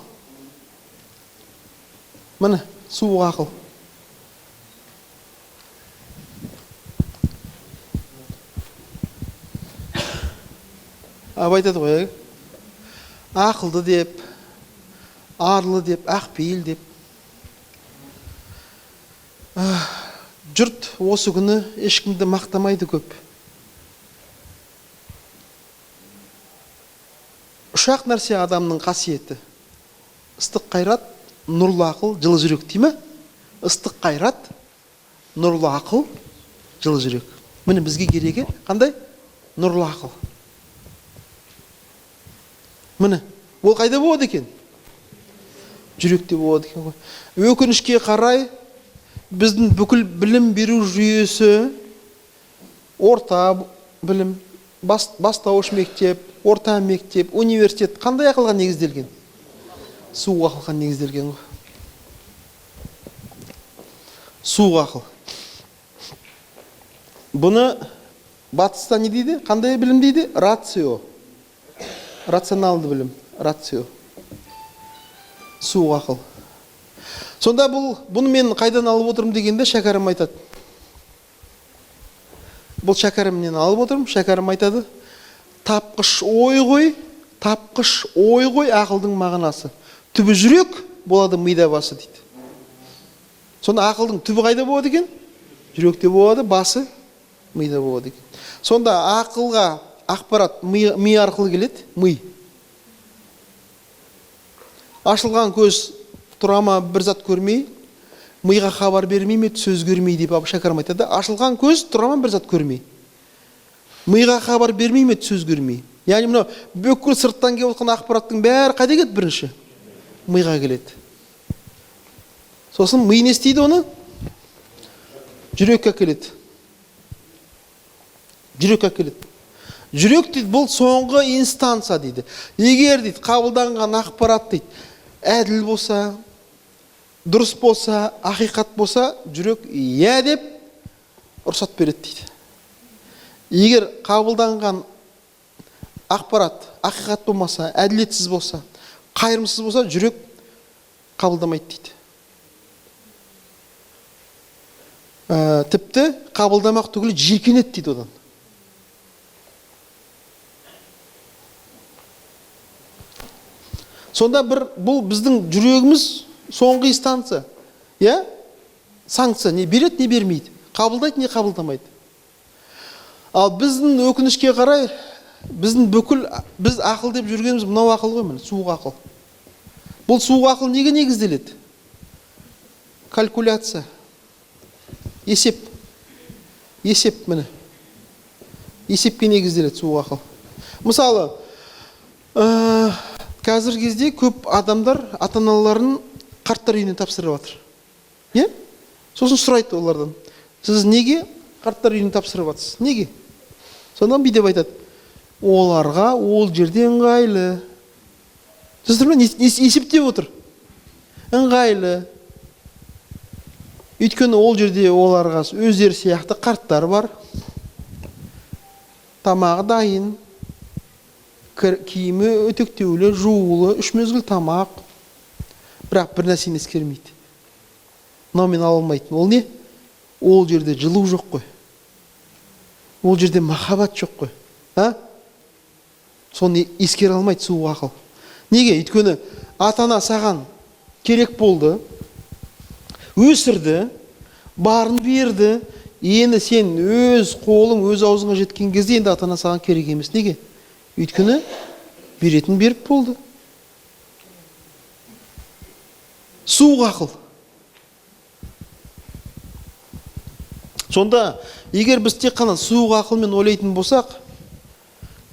Міне, суық ақыл. Абай айтады ғой, ақылды деп, арлы деп, ақпейіл деп. Жұрт осы күні ешкімді мақтамайды көп. Үш-ақ нәрсе адамның қасиеті. Ыстық қайрат, нұрлы ақыл, жылы жүрек дей ме? Ыстық қайрат, нұрлы ақыл, жылы жүрек. Міне бізге керегі қандай? Нұрлы ақыл. Міне, ол қайда болады екен? Жүректе болады екен ғой. Өкінішке қарай, біздің бүкіл білім беру жүйесі орта білім Бастауыш мектеп, орта мектеп, университет қандай ақылға негізделген? Суық ақылға негізделген ғой. Суық ақыл. Бұны батыста не дейді? Қандай білім дейді? Рацио. Рационалды білім. Рацио. Суық ақыл. Сонда бұны мен қайдан алып отырмын дегенде Шәкәрім айтады. Бұл Шәкәрімнен алып отырмын. Шәкәрім айтады: тапқыш ой ғой, тапқыш ой ғой ақылдың мағынасы. Түбі жүрек болады мида басы дейді. Сонда ақылдың түбі қайда болады екен? Жүректе болады, басы мида болады екен. Сонда ақылға ақпарат ми арқылы келеді, ми. Ашылған көз тұра ма бір зат көрмей, миға хабар бермей ме, сөз көрмей деп Шәкәрім айтады. Ашылған көз тұра ма бір зат көрмей, миға хабар бермей ме, сөз көрмей. Яғни мынау бүкіл сырттан келіп отқан ақпараттың бәрі қайда келеді бірінші? Миға келеді. Сосын ми не істейді оны? Жүрекке әкеледі. Жүрекке әкеледі. Жүрек дейді, бұл соңғы инстанция дейді. Егер дейді қабылданған ақпарат дейді әділ болса, дұрыс болса, ақиқат болса, жүрек иә деп рұқсат береді дейді. Егер қабылданған ақпарат ақиқат болмаса, әділетсіз болса, қайырымсыз болса, жүрек қабылдамайды дейді. Тіпті қабылдамақ түгілі жиіркенеді дейді одан. Сонда бұл біздің жүрегіміз соңғы инстанция. Иә? Санкция не береді, не бермейді. Қабылдайды, не қабылдамайды. Ал біздің өкінішке қарай, біз ақыл деп жүргеніміз мынау ақыл ғой, міне, суық ақыл. Бұл суық ақыл неге негізделеді? Калькуляция. Есеп. Есеп, міне. Есепке негізделеді суық ақыл. Мысалы, қазіргі кезде көп адамдар ата-аналарын қарттар үйіне тапсырып жатыр. Иә? Сосын сұрайды олардан: сіз неге қарттар үйіне тапсырып жатсыз? Неге? Сондан бүй деп айтады: оларға ол жерде ыңғайлы. Сіздер ме есептеп отыр? Ыңғайлы. Өйткені ол жерде оларға өздері сияқты қарттар бар. Тамағы дайын, киімі өтектеулі, жуулы, үш мезгіл тамақ. Бірақ бір нәрсені ескермейді. Мынау мен ала алмайтын. Ол не? Ол жерде жылу жоқ қой. Ол жерде махаббат жоқ қой. А? Соны ескере алмайды суық ақыл. Неге? Өйткені ата-ана саған керек болды, өсірді, барын берді. Енді сен өз қолың, өз аузыңа жеткен кезде енді ата-ана саған керек емес. Неге? Өйткені беретін беріп болды. Суық ақыл. Сонда егер біз тек қана суық ақылмен ойлайтын болсақ,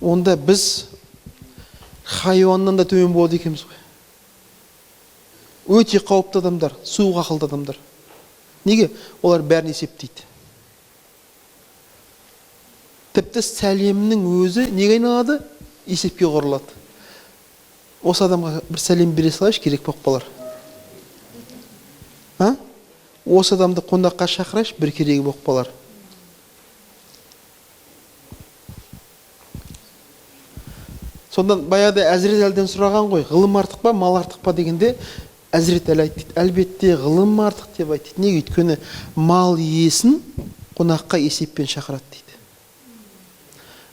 онда біз хайуаннан да төмен болады екенбіз ғой. Өте қауіпті адамдар, суық ақылды адамдар. Неге? Олар бәрін есептейді. Тіпті сәлемнің өзі неге айналады? Есепке құрылады. Осы адамға бір сәлем бере салайыншы, керек болып қалар. А? Осы адамды қонаққа шақырайыншы, бір керегі болып қалар. Сондан баяғыда Әзірет Әліден сұраған ғой, ғылым артық па, мал артық па дегенде Әзірет Әлі айтты дейді, әлбетте ғылым артық деп айтты дейді. Неге? Өйткені мал иесін қонаққа есеппен шақырады дейді.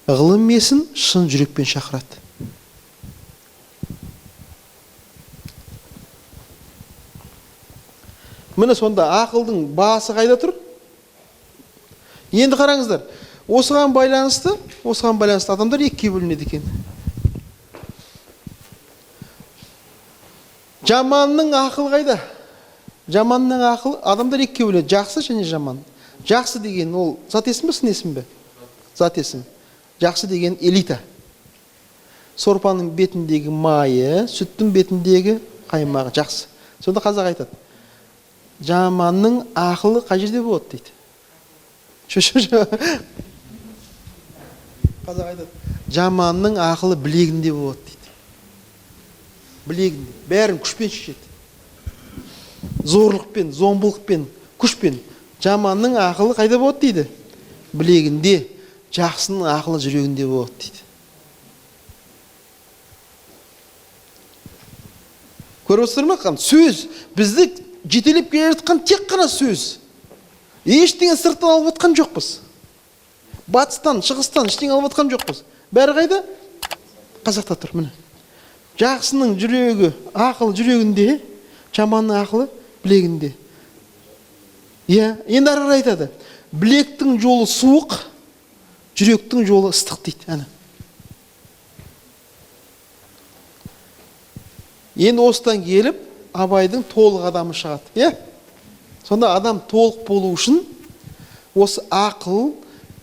Ғылым иесін шын жүрекпен шақырады. Міне сонда ақылдың басы қайда тұр? Енді қараңыздар, осыған байланысты адамдар екіге бөлінеді екен. Жаманның ақылы қайда? Жаманның ақылы, адамдар екіге бөлінеді, жақсы және жаман. Жақсы деген ол зат есім бе, сын есім бе? Зат есім. Жақсы деген элита. Сорпаның бетіндегі майы, сүттің бетіндегі қаймағы жақсы. Сонда қазақ айтады, жаманның ақылы қай жерде болады дейді. Шо. Қазақ айтады, жаманның ақылы білегінде болады дейді. Білегінде. Бәрін күшпен шешеді. Зорлықпен, зомбылықпен, күшпен. Жаманның ақылы қайда болады дейді? Білегінде. Жақсының ақылы жүрегінде болады дейді. Көріп отырсыздар ма? Сөз бізді жетелеп келе жатқан тек қана сөз. Ештеңе сырттан алып жатқан жоқпыз. Батыстан, шығыстан ештеңе алып жатқан жоқпыз. Бәрі қайда? Қазақта тұр, міне. Жақсының жүрегі, ақылы жүрегінде, жаманның ақылы білегінде. Иә, енді ары қарай айтады. Білектің жолы суық, жүректің жолы ыстық дейді. Әне. Енді осыдан келіп, Абайдың толық адамы шығады. Иә? Сонда адам толық болу үшін осы ақыл,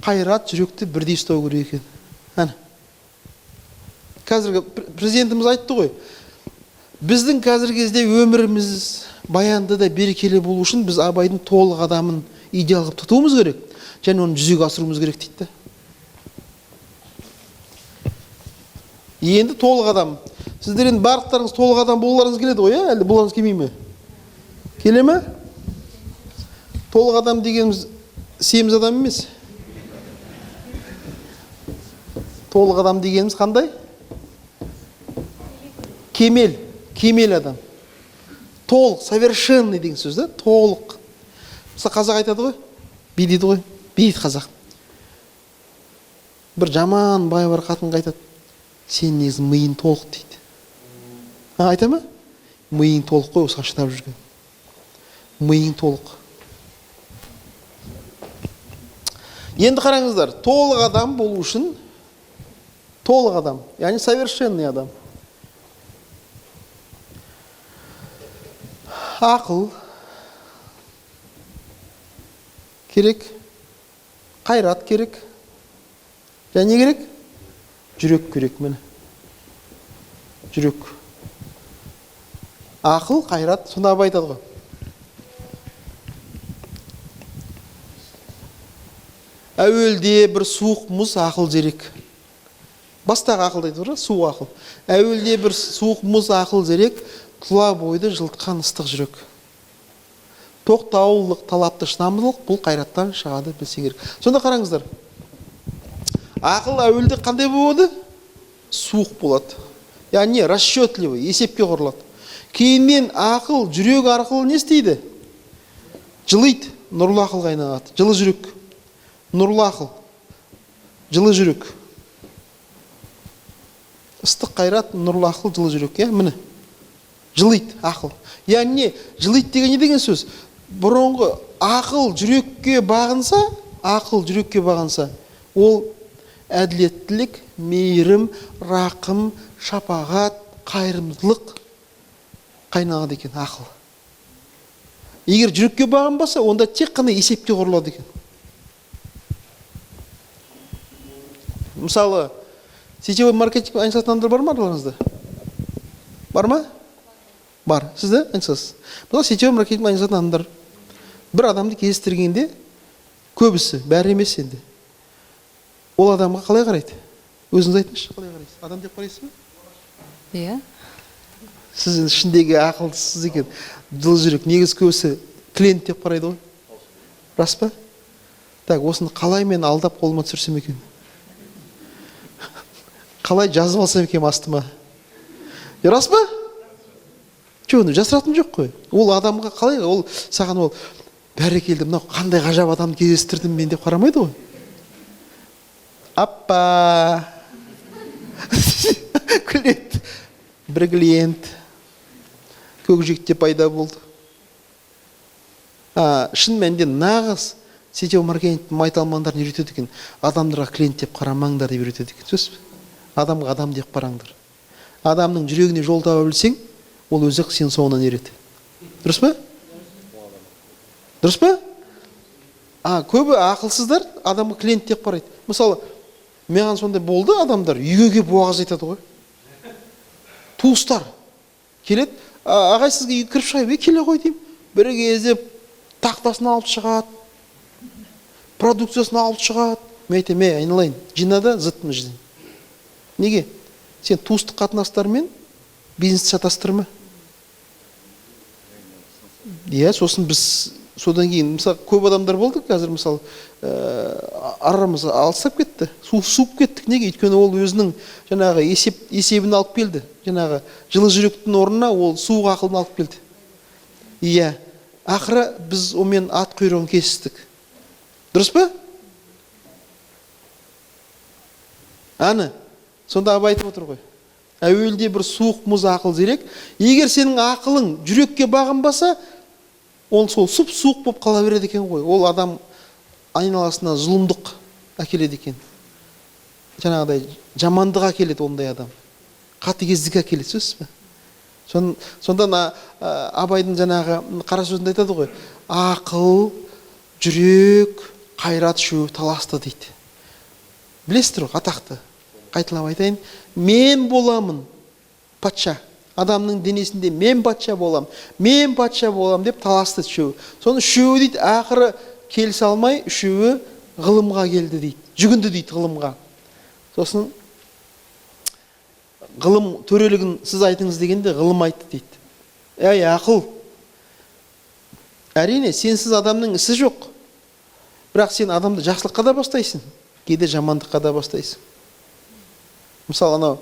қайрат, жүректі бірдей ұстау керек екен. Әне. Қазіргі президентіміз айтты ғой, біздің қазіргі кезде өміріміз баянды да берекелі болу үшін біз Абайдың толық адамын идеал қылып тұтуымыз керек және оны жүзеге асыруымыз керек дейді. Енді толық адам. Сіздер енді барлықтарыңыз толық адам болғыларыңыз келеді ғой, иә? Әлде болғыңыз келмей ме? Келе ме? Толық адам дегеніміз семіз адам емес. Толық адам дегеніміз қандай? Кемел, кемел адам. Толық, совершенный деген сөз да, толық. Мысалы қазақ айтады ғой, би дейді ғой, би дейді қазақ. Бір жаман бай бар қатынға айтады, сен негізі миың толық дейді. Айта ма? Миың толық қой, осыған шыдап жүрген. Миың толық. Енді қараңыздар, толық адам болу үшін, толық адам, яғни совершенный адам. Ақыл керек, қайрат керек, және не керек? Жүрек керек, міне. Жүрек. Ақыл, қайрат, сонда Абай айтады ғой. Әуелде бір суық мұз ақыл зерек. Бастағы ақыл дейді ғой, суық ақыл. Әуелде бір суық мұз ақыл зерек, тұла бойды жылытқан ыстық жүрек. Тоқтаулық, талапты шыдамдылық бұл қайраттан шығады білсең керек. Сонда қараңыздар. Ақыл әуелде қандай болады? Суық болады. Яғни расчетливый, есепке құрылады. Кейіннен ақыл жүрек арқылы не істейді? Жылиды, нұрлы ақылға айналады. Жылы жүрек. Нұрлы ақыл. Жылы жүрек. Ыстық қайрат, нұрлы ақыл, жылы жүрек, иә, міне. Жылиды ақыл. Яғни жылиды деген не деген сөз? Бұрынғы ақыл жүрекке бағынса, ақыл жүрекке бағынса, ол әділеттілік, мейірім, рақым, шапағат, қайырымдылық қайналады екен ақыл. Егер жүрекке бағынбаса, онда тек қана есепке құрылады екен. Мысалы, сетевой маркетинг айналысатын адамдар бар ма араларыңызда? Бар ма? Бар. Сіз де айналысасыз. Мысалы, сетевой маркетинг айналысатын адамдар бір адамды кездестіргенде көбісі, бәрі емес енді. Ол адамға қалай қарайды? Өзіңіз айтыңызшы, қалай қарайсыз? Адам деп қарайсыз ба? Иә. Сіз ішіндегі ақылсыз екен, жылы жүрек. Негізі көбісі клиент деп қарайды ғой. Рас па? Так, осыны қалай мен алдап қолыма түсірсем екен? Қалай жазып алсам екен астыма? Рас па? Жоқ, жасыратын жоқ қой. Ол адамға қалай, ол саған ол бәрекелді, мынау қандай ғажап адамды кездестірдім мен деп қарамайды ғой. Аппа! Күледі. Бір клиент көкжиекте пайда болды. Шын мәнінде нағыз сетевой маркетинг майталмандар не үйретеді екен? Адамдарға клиент деп қарамаңдар деп үйретеді екен. Сөз бе? Адамға адам деп қараңдар. Адамның жүрегіне жол таба білсең, ол өзі сенің соңынан ереді. Дұрыс па? Дұрыс па? Көбі ақылсыздар адамға клиент деп қарайды. Мысалы, маған сондай болды, адамдар үйге келіп уағыз айтады ғой. Туыстар келеді, ағай сізге үйге кіріп шығайын, келе ғой деймін. Бір кезде тақтасын алып шығады, продукциясын алып шығады. Мен айтамын, ей, айналайын, жина да зыт мына жерден. Неге? Сен туыстық қатынастармен бизнесті шатастырма. Иә, сосын біз содан кейін, мысалы, көп адамдар болды, қазір, мысалы, арамыз алыстап кетті, суып кеттік. Неге? Өйткені ол өзінің жаңағы есебін алып келді. Жаңағы жылы жүректің орнына ол суық ақылын алып келді. Иә, ақыры біз онымен ат құйрығын кесістік. Дұрыс па? Аны, сонда Абай айтып отыр ғой. Әуелде бір суық мұз ақыл зерек. Егер сенің ақылың жүрекке бағынбаса, ол сол сұп-суық болып қала береді екен ғой. Ол адам айналасына зұлымдық әкеледі екен. Жаңағыдай жамандық әкеледі ондай адам. Қатыгездік әкеледі, сөзсіз бе? Сонда Абайдың жаңағы қара сөзінде айтады ғой, ақыл, жүрек, қайрат үшеуі таласты дейді. Білесіздер ғой, атақты. Қайталап айтайын, мен боламын патша. Адамның денесінде мен патша болам, мен патша болам деп таласты үшеуі. Соны үшеуі дейді, ақыры келісе алмай үшеуі ғылымға келді дейді, жүгінді дейді ғылымға. Сосын ғылым төрелігін сіз айтыңыз дегенде ғылым айтты дейді. Әй, ақыл, әрине сенсіз адамның ісі жоқ. Бірақ сен адамды жақсылыққа да бастайсың, кейде жамандыққа да бастайсың. Мысалы, анау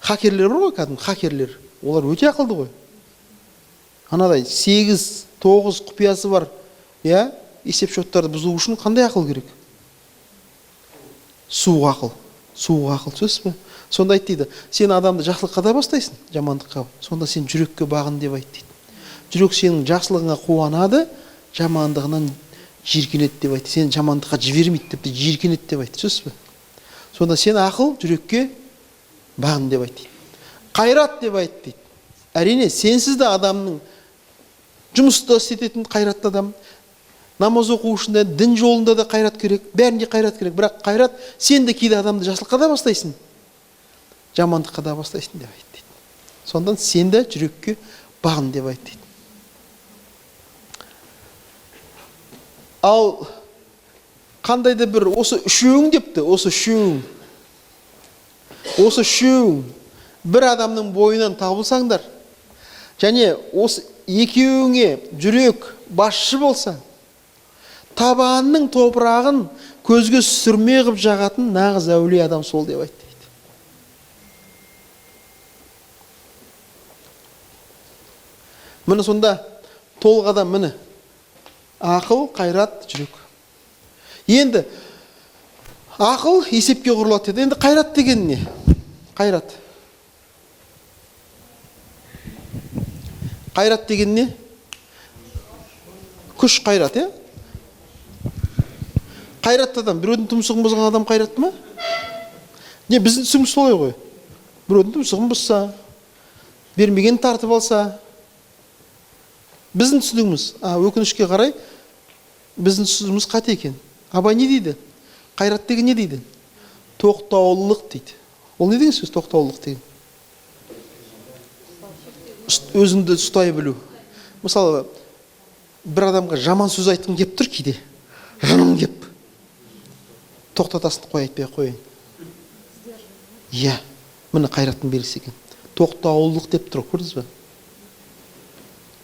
хакерлер бар ғой, кәдімгі хакерлер. Олар өте ақылды ғой. Анадай 8-9 құпиясы бар, иә, есеп счеттарды бұзу үшін қандай ақыл керек? Суық ақыл. Суық ақыл, сөзсіз бе? Сонда айт дейді, сен адамды жақсылыққа да бастайсың, жамандыққа. Сонда сен жүрекке бағын деп айт дейді. Жүрек сенің жақсылығыңа қуанады, жамандығынан жиіркенеді деп айтты. Сені жамандыққа жібермейді деп те жиіркенеді деп айтты, сөзсіз бе? Сонда сен ақыл жүрекке бағын деп айт дейді. Қайрат деп айт дейді. Әрине, сенсіз де адамның жұмысты істететін қайратты адам, намаз оқу үшін де, дін жолында да қайрат керек, бәрінде қайрат керек. Бірақ қайрат, сен де кейде адамды жақсылыққа да бастайсың, жамандыққа да бастайсың деп айт дейді. Сондан сен де жүрекке бағын деп айт дейді. Ал қандай да бір осы үшеуің депті, осы үшеуің, осы үшеуің бір адамның бойынан табылсаңдар, және осы екеуіңе жүрек басшы болса, табанның топырағын көзге сүрме қып жағатын нағыз әулие адам сол деп айтты дейді. Міне сонда толық адам міне ақыл, қайрат, жүрек. Енді ақыл есепке құрылады деді. Енді қайрат деген не? Қайрат. Қайрат деген не? Күш, қайрат, иә? Қайратты адам, біреудің тұмсығын бұзған адам қайратты ма? Не, біздің түсіміз солай ғой. Біреудің тұмсығын бұзса, бермегенін тартып алса, біздің түсінігіміз, өкінішке қарай, біздің түсінігіміз қате екен. Абай не дейді? Қайрат деген не дейді? Тоқтаулылық дейді. Ол не деген сөз, тоқтаулылық деген? Өзіңді ұстай білу. Мысалы, бір адамға жаман сөз айтқың кеп тұр кейде, жыным кеп. Тоқтатасың, қой, айтпай қояйын. Иә, міне қайраттың белгісі екен. Тоқтаулылық деп тұр, көрдіңіз бе?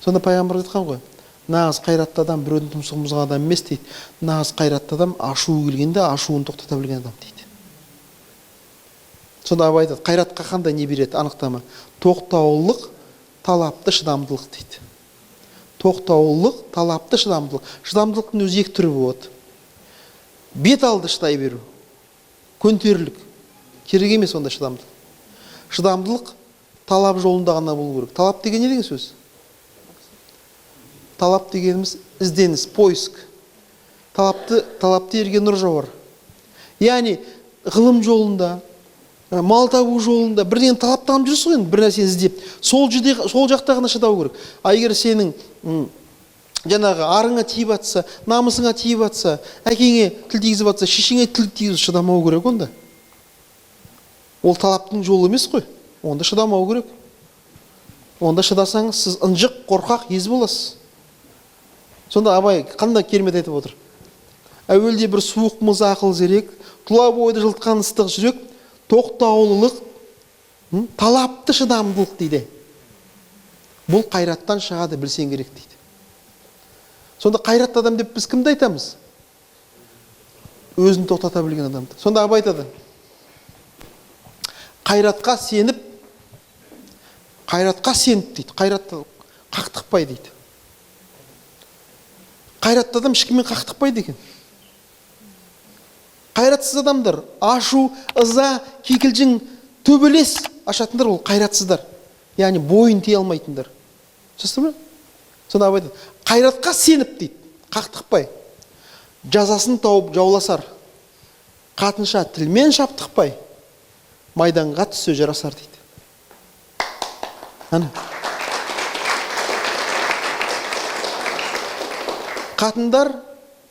Сонда пайғамбар айтқан ғой, нағыз қайратты адам біреудің тұмсығын бұзған адам емес дейді. Нағыз қайратты адам ашуы келгенде ашуын тоқтата білген адам дейді. Сонда Абай айтады, қайратқа қандай не береді анықтама? Тоқтаулылық, талапты шыдамдылық дейді. Тоқтаулылық, талапты шыдамдылық. Шыдамдылықтың өзі екі түрі болады. Бет алды шыдай беру, көнтерлік. Керек емес онда шыдамдылық. Шыдамдылық талап жолында ғана болу керек. Талап деген не деген сөз? Талап дегеніміз ізденіс, поиск. Талапты ерге нұр жауар. Яғни ғылым жолында, мал табу жолында бірдеңені талаптанып жүрсің ғой енді, бір нәрсені іздеп. Сол жерде, сол жақта ғана шыдау керек. А егер сенің, жаңағы арыңа тиіп атса, намысыңа тиіп атса, әкеңе тіл тигізіп атса, шешеңе тіл тигізіп шыдамау керек онда. Ол талаптың жолы емес қой. Онда шыдамау керек. Онда шыдасаңыз, сіз ынжық, қорқақ, ез боласыз. Сонда Абай қандай керемет айтып отыр. Әуелде бір суық мұз ақыл зерек, тұла бойды жылытқан ыстық жүрек, тоқтаулылық, талапты шыдамдылық дейді. Бұл қайраттан шығады, білсең керек дейді. Сонда қайратты адам деп біз кімді айтамыз? Өзін тоқтата білген адамды. Сонда Абай айтады: қайратқа сеніп, қайратқа сеніп дейді, қайратты қақтықпай дейді. Қайратты адам ешкіммен қақтықпайды екен. Қайратсыз адамдар ашу, ыза, кикілжің, төбелес ашатындар ол қайратсыздар. Яғни бойын тия алмайтындар. Түсіндің бе? Сонда Абай айтады: қайратқа сеніп дейді, қақтықпай, жазасын тауып жауласар, қатынша тілмен шаптықпай, майданға түссе жарасар дейді. Ана. Қатындар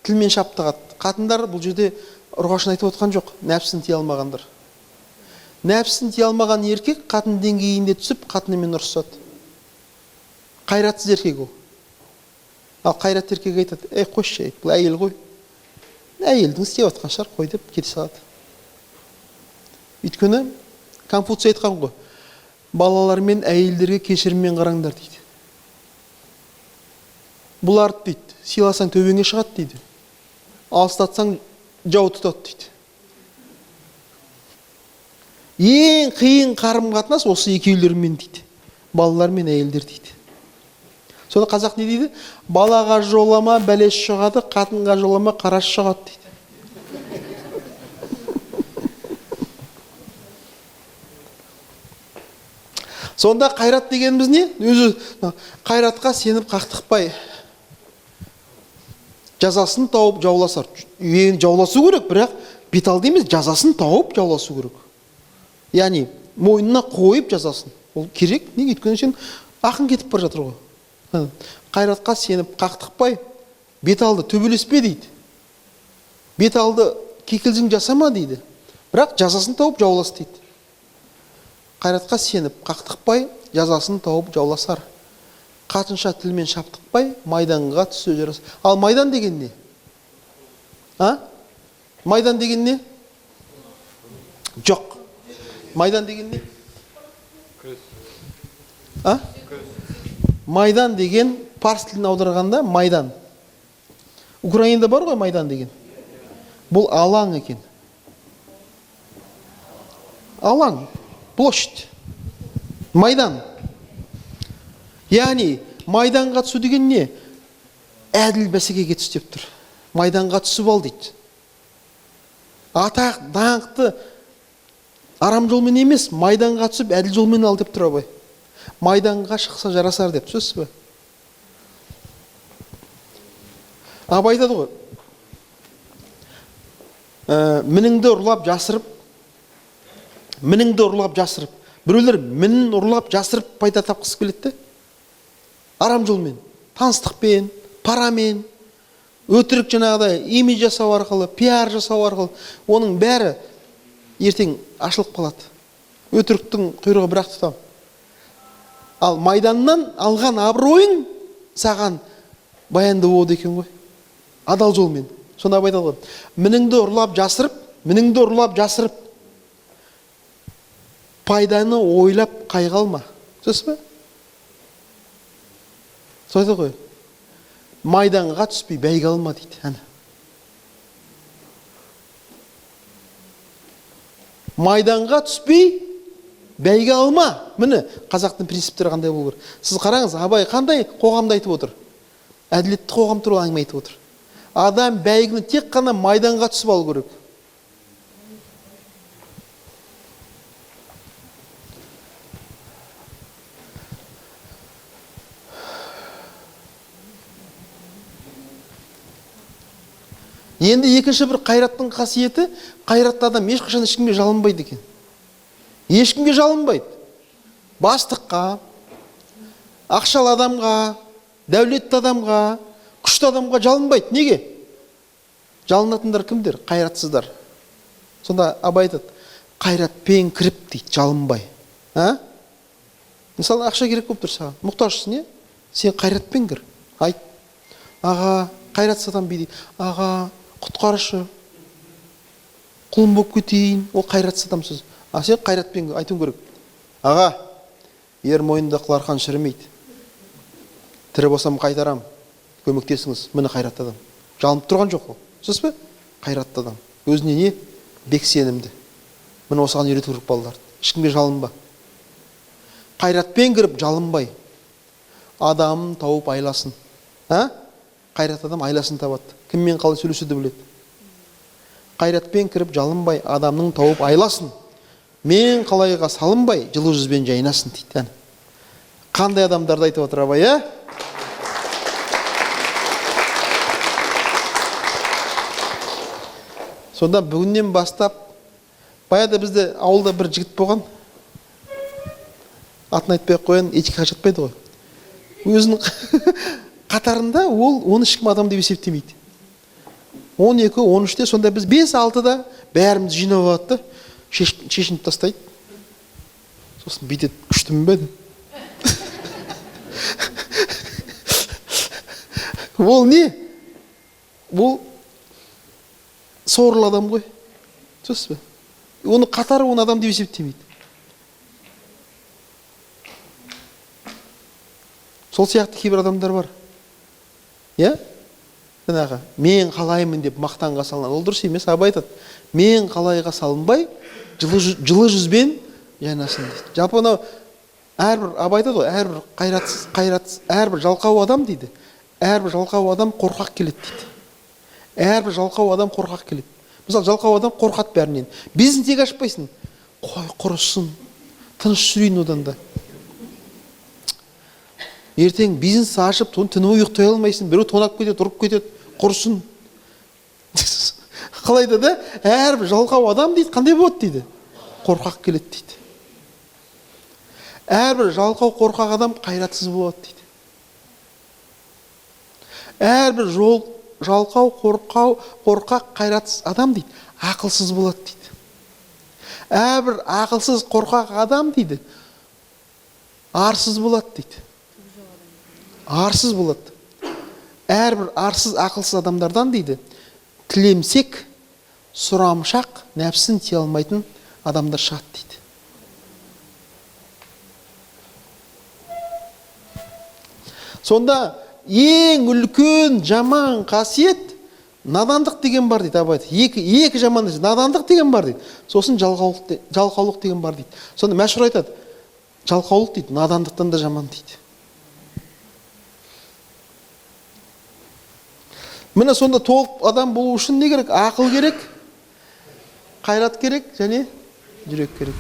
тілмен шаптығады. Қатындар бұл жерде ұрғашын айтып отқан жоқ, нәпсін тия алмағандар. Нәпсін тия алмаған еркек қатын деңгейінде түсіп, қатынымен ұрысады. Қайратсыз еркек ол. Ал қайратты еркек айтады: ей, қойшы, ей, бұл әйел ғой. Әйелдің істеп жатқан шығар, қой деп кете салады. Өйткені Конфуций айтқан ғой, балалар мен әйелдерге кешіріммен қараңдар дейді. Бұларды дейді, сыйласаң төбеңе шығады дейді. Алыстатсаң жау тұтады дейді. Ең қиын қарым-қатынас осы екеулермен дейді. Балалар мен әйелдер дейді. Сонда қазақ не дейді? Балаға жолама бәлесі шығады, қатынға жолама қарасы шығады дейді. Сонда қайрат дегеніміз не? Өзі қайратқа сеніп қақтықпай, жазасын тауып жауласар. Енді жауласу керек, бірақ беталды емес, жазасын тауып жауласу керек. Яғни мойнына қойып жазасын. Ол керек. Неге? Өйткені сен ақын кетіп бара жатыр ғой. Қайратқа сеніп қақтықпай, беталды төбелеспе дейді. Беталды кикілжің жасама дейді. Бірақ жазасын тауып жаулас дейді. Қайратқа сеніп қақтықпай, жазасын тауып жауласар. Қатынша тілмен шаптықпай, майданға түссе жарасар. Ал майдан деген не? А? Майдан деген не? Жоқ. Майдан деген не? А? Майдан деген парс тілін аударғанда майдан. Украинада бар ғой майдан деген. Бұл алаң екен. Алаң, площадь. Майдан. Яғни майданға түсу деген не? Әділ бәсекеге түс деп тұр. Майданға түсіп ал дейді. Атақ, даңқты арам жолмен емес, майданға түсіп әділ жолмен ал деп тұр Абай. Майданға шықса жарасар деп, сөзсіз бе? Абай айтады ғой, мініңді ұрлап жасырып, мініңді ұрлап жасырып, біреулер мінін ұрлап жасырып пайда тапқысы келеді де. Арам жолмен, таныстықпен, парамен, өтірік жаңағыдай имидж жасау арқылы, пиар жасау арқылы, оның бәрі ертең ашылып қалады. Өтіріктің құйрығы бір-ақ тұтам. Ал майданнан алған абыройың саған баянды болады екен ғой. Адал жолмен. Сонда Абай айтады ғой, мініңді ұрлап жасырып, мініңді ұрлап жасырып, пайданы ойлап қайғы алма. Түсінесіз бе? Солай айтады ғой, майданға түспей бәйге алма дейді. Әне. Майданға түспей бәйге алма. Міне, қазақтың принциптері қандай болу керек. Сіз қараңыз, Абай қандай қоғамды айтып отыр? Әділетті қоғам туралы әңгіме айтып отыр. Адам бәйгені тек қана майданға түсіп алу керек. Енді екінші бір қайраттың қасиеті, қайратты адам ешқашан ешкімге жалынбайды екен. Ешкімге жалынбайды. Бастыққа, ақшалы адамға, дәулетті адамға, күшті адамға жалынбайды. Неге? Жалынатындар кімдер? Қайратсыздар. Сонда Абай айтады, қайратпен кіріп дейді, жалынбай. А? Мысалы, ақша керек болып тұр саған. Мұқтажсың, не? Сен қайратпен кір. Айт. Аға, қайратсыз адам бүй дейді. Аға, Құтқаршы, құлым болып кетейін. Ол қайратсыз адам сөз. А сен қайратпен айтуың керек. Аға, ер мойнында қыл арқан шірімейді. Тірі болсам қайтарам, көмектесіңіз. Міне қайратты адам. Жалынып тұрған жоқ ол. Түсінесіз бе? Қайратты адам. Өзіне не? Бек сенімді. Міне осыған үйрету керек балаларды. Ешкімге жалынба. Қайратпен кіріп жалынбай. Адамын тауып айласын. А? Қайратты адам айласын табады. Кіммен қалай сөйлесуді біледі. Қайратпен кіріп жалынбай, адамның тауып айласын. Мен қалайға салынбай, жылы жүзбен жайнасын дейді. Қандай адамдарды айтып отыр Абай, ә? Сонда бүгіннен бастап, баяғыда бізде ауылда бір жігіт болған, атын айтпай ақ қояйын, этикаға жатпайды ғой. Өзінің қатарында ол оны ешкім адам деп есептемейді. 12, 13-те, сонда біз 5-6-да бәріміз жинап алады да, шешініп тастайды. Сосын бүйтеді, күштімін бе деп. Ол не? Ол сорлы адам ғой. Түсінесіз бе? Оны қатары оны адам деп есептемейді. Сол сияқты кейбір адамдар бар. Иә? Жаңағы, мен қалаймын деп мақтанға салынады. Ол дұрыс емес, Абай айтады. Мен қалайға салынбай, жылы жүзбен жайнасын дейді. Жалпы анау әрбір, Абай айтады ғой, әрбір қайратсыз, қайратсыз, әрбір жалқау адам дейді. Әрбір жалқау адам қорқақ келеді дейді. Әрбір жалқау адам қорқақ келеді. Мысалы, жалқау адам қорқады бәрінен. Бизнес тек ашпайсың. Қой, құрысын. Тыныш жүрейін одан да. Ертең бизнес ашып, түні бойы ұйықтай алмайсың. Біреу тонап кетеді, ұрып кетеді, құрысын. Қалай да да, әрбір жалқау адам дейді, қандай болады дейді? Қорқақ келеді дейді. Әрбір жалқау қорқақ адам қайратсыз болады дейді. Әрбір жалқау, қорқақ, қайратсыз адам дейді, ақылсыз болады дейді. Әрбір ақылсыз қорқақ адам дейді, арсыз болады дейді. Арсыз болады. Әрбір арсыз, ақылсыз адамдардан дейді, тілемсек, сұрамшақ, нәпсін тия алмайтын адамдар шығады дейді. Сонда ең үлкен жаман қасиет надандық деген бар дейді Абай. Екі жаман нәрсе, надандық деген бар дейді. Сосын жалқаулық деген бар дейді. Сонда Мәшһүр айтады, жалқаулық дейді, надандықтан да жаман дейді. Міне сонда толық адам болу үшін не керек? Ақыл керек, қайрат керек және жүрек керек.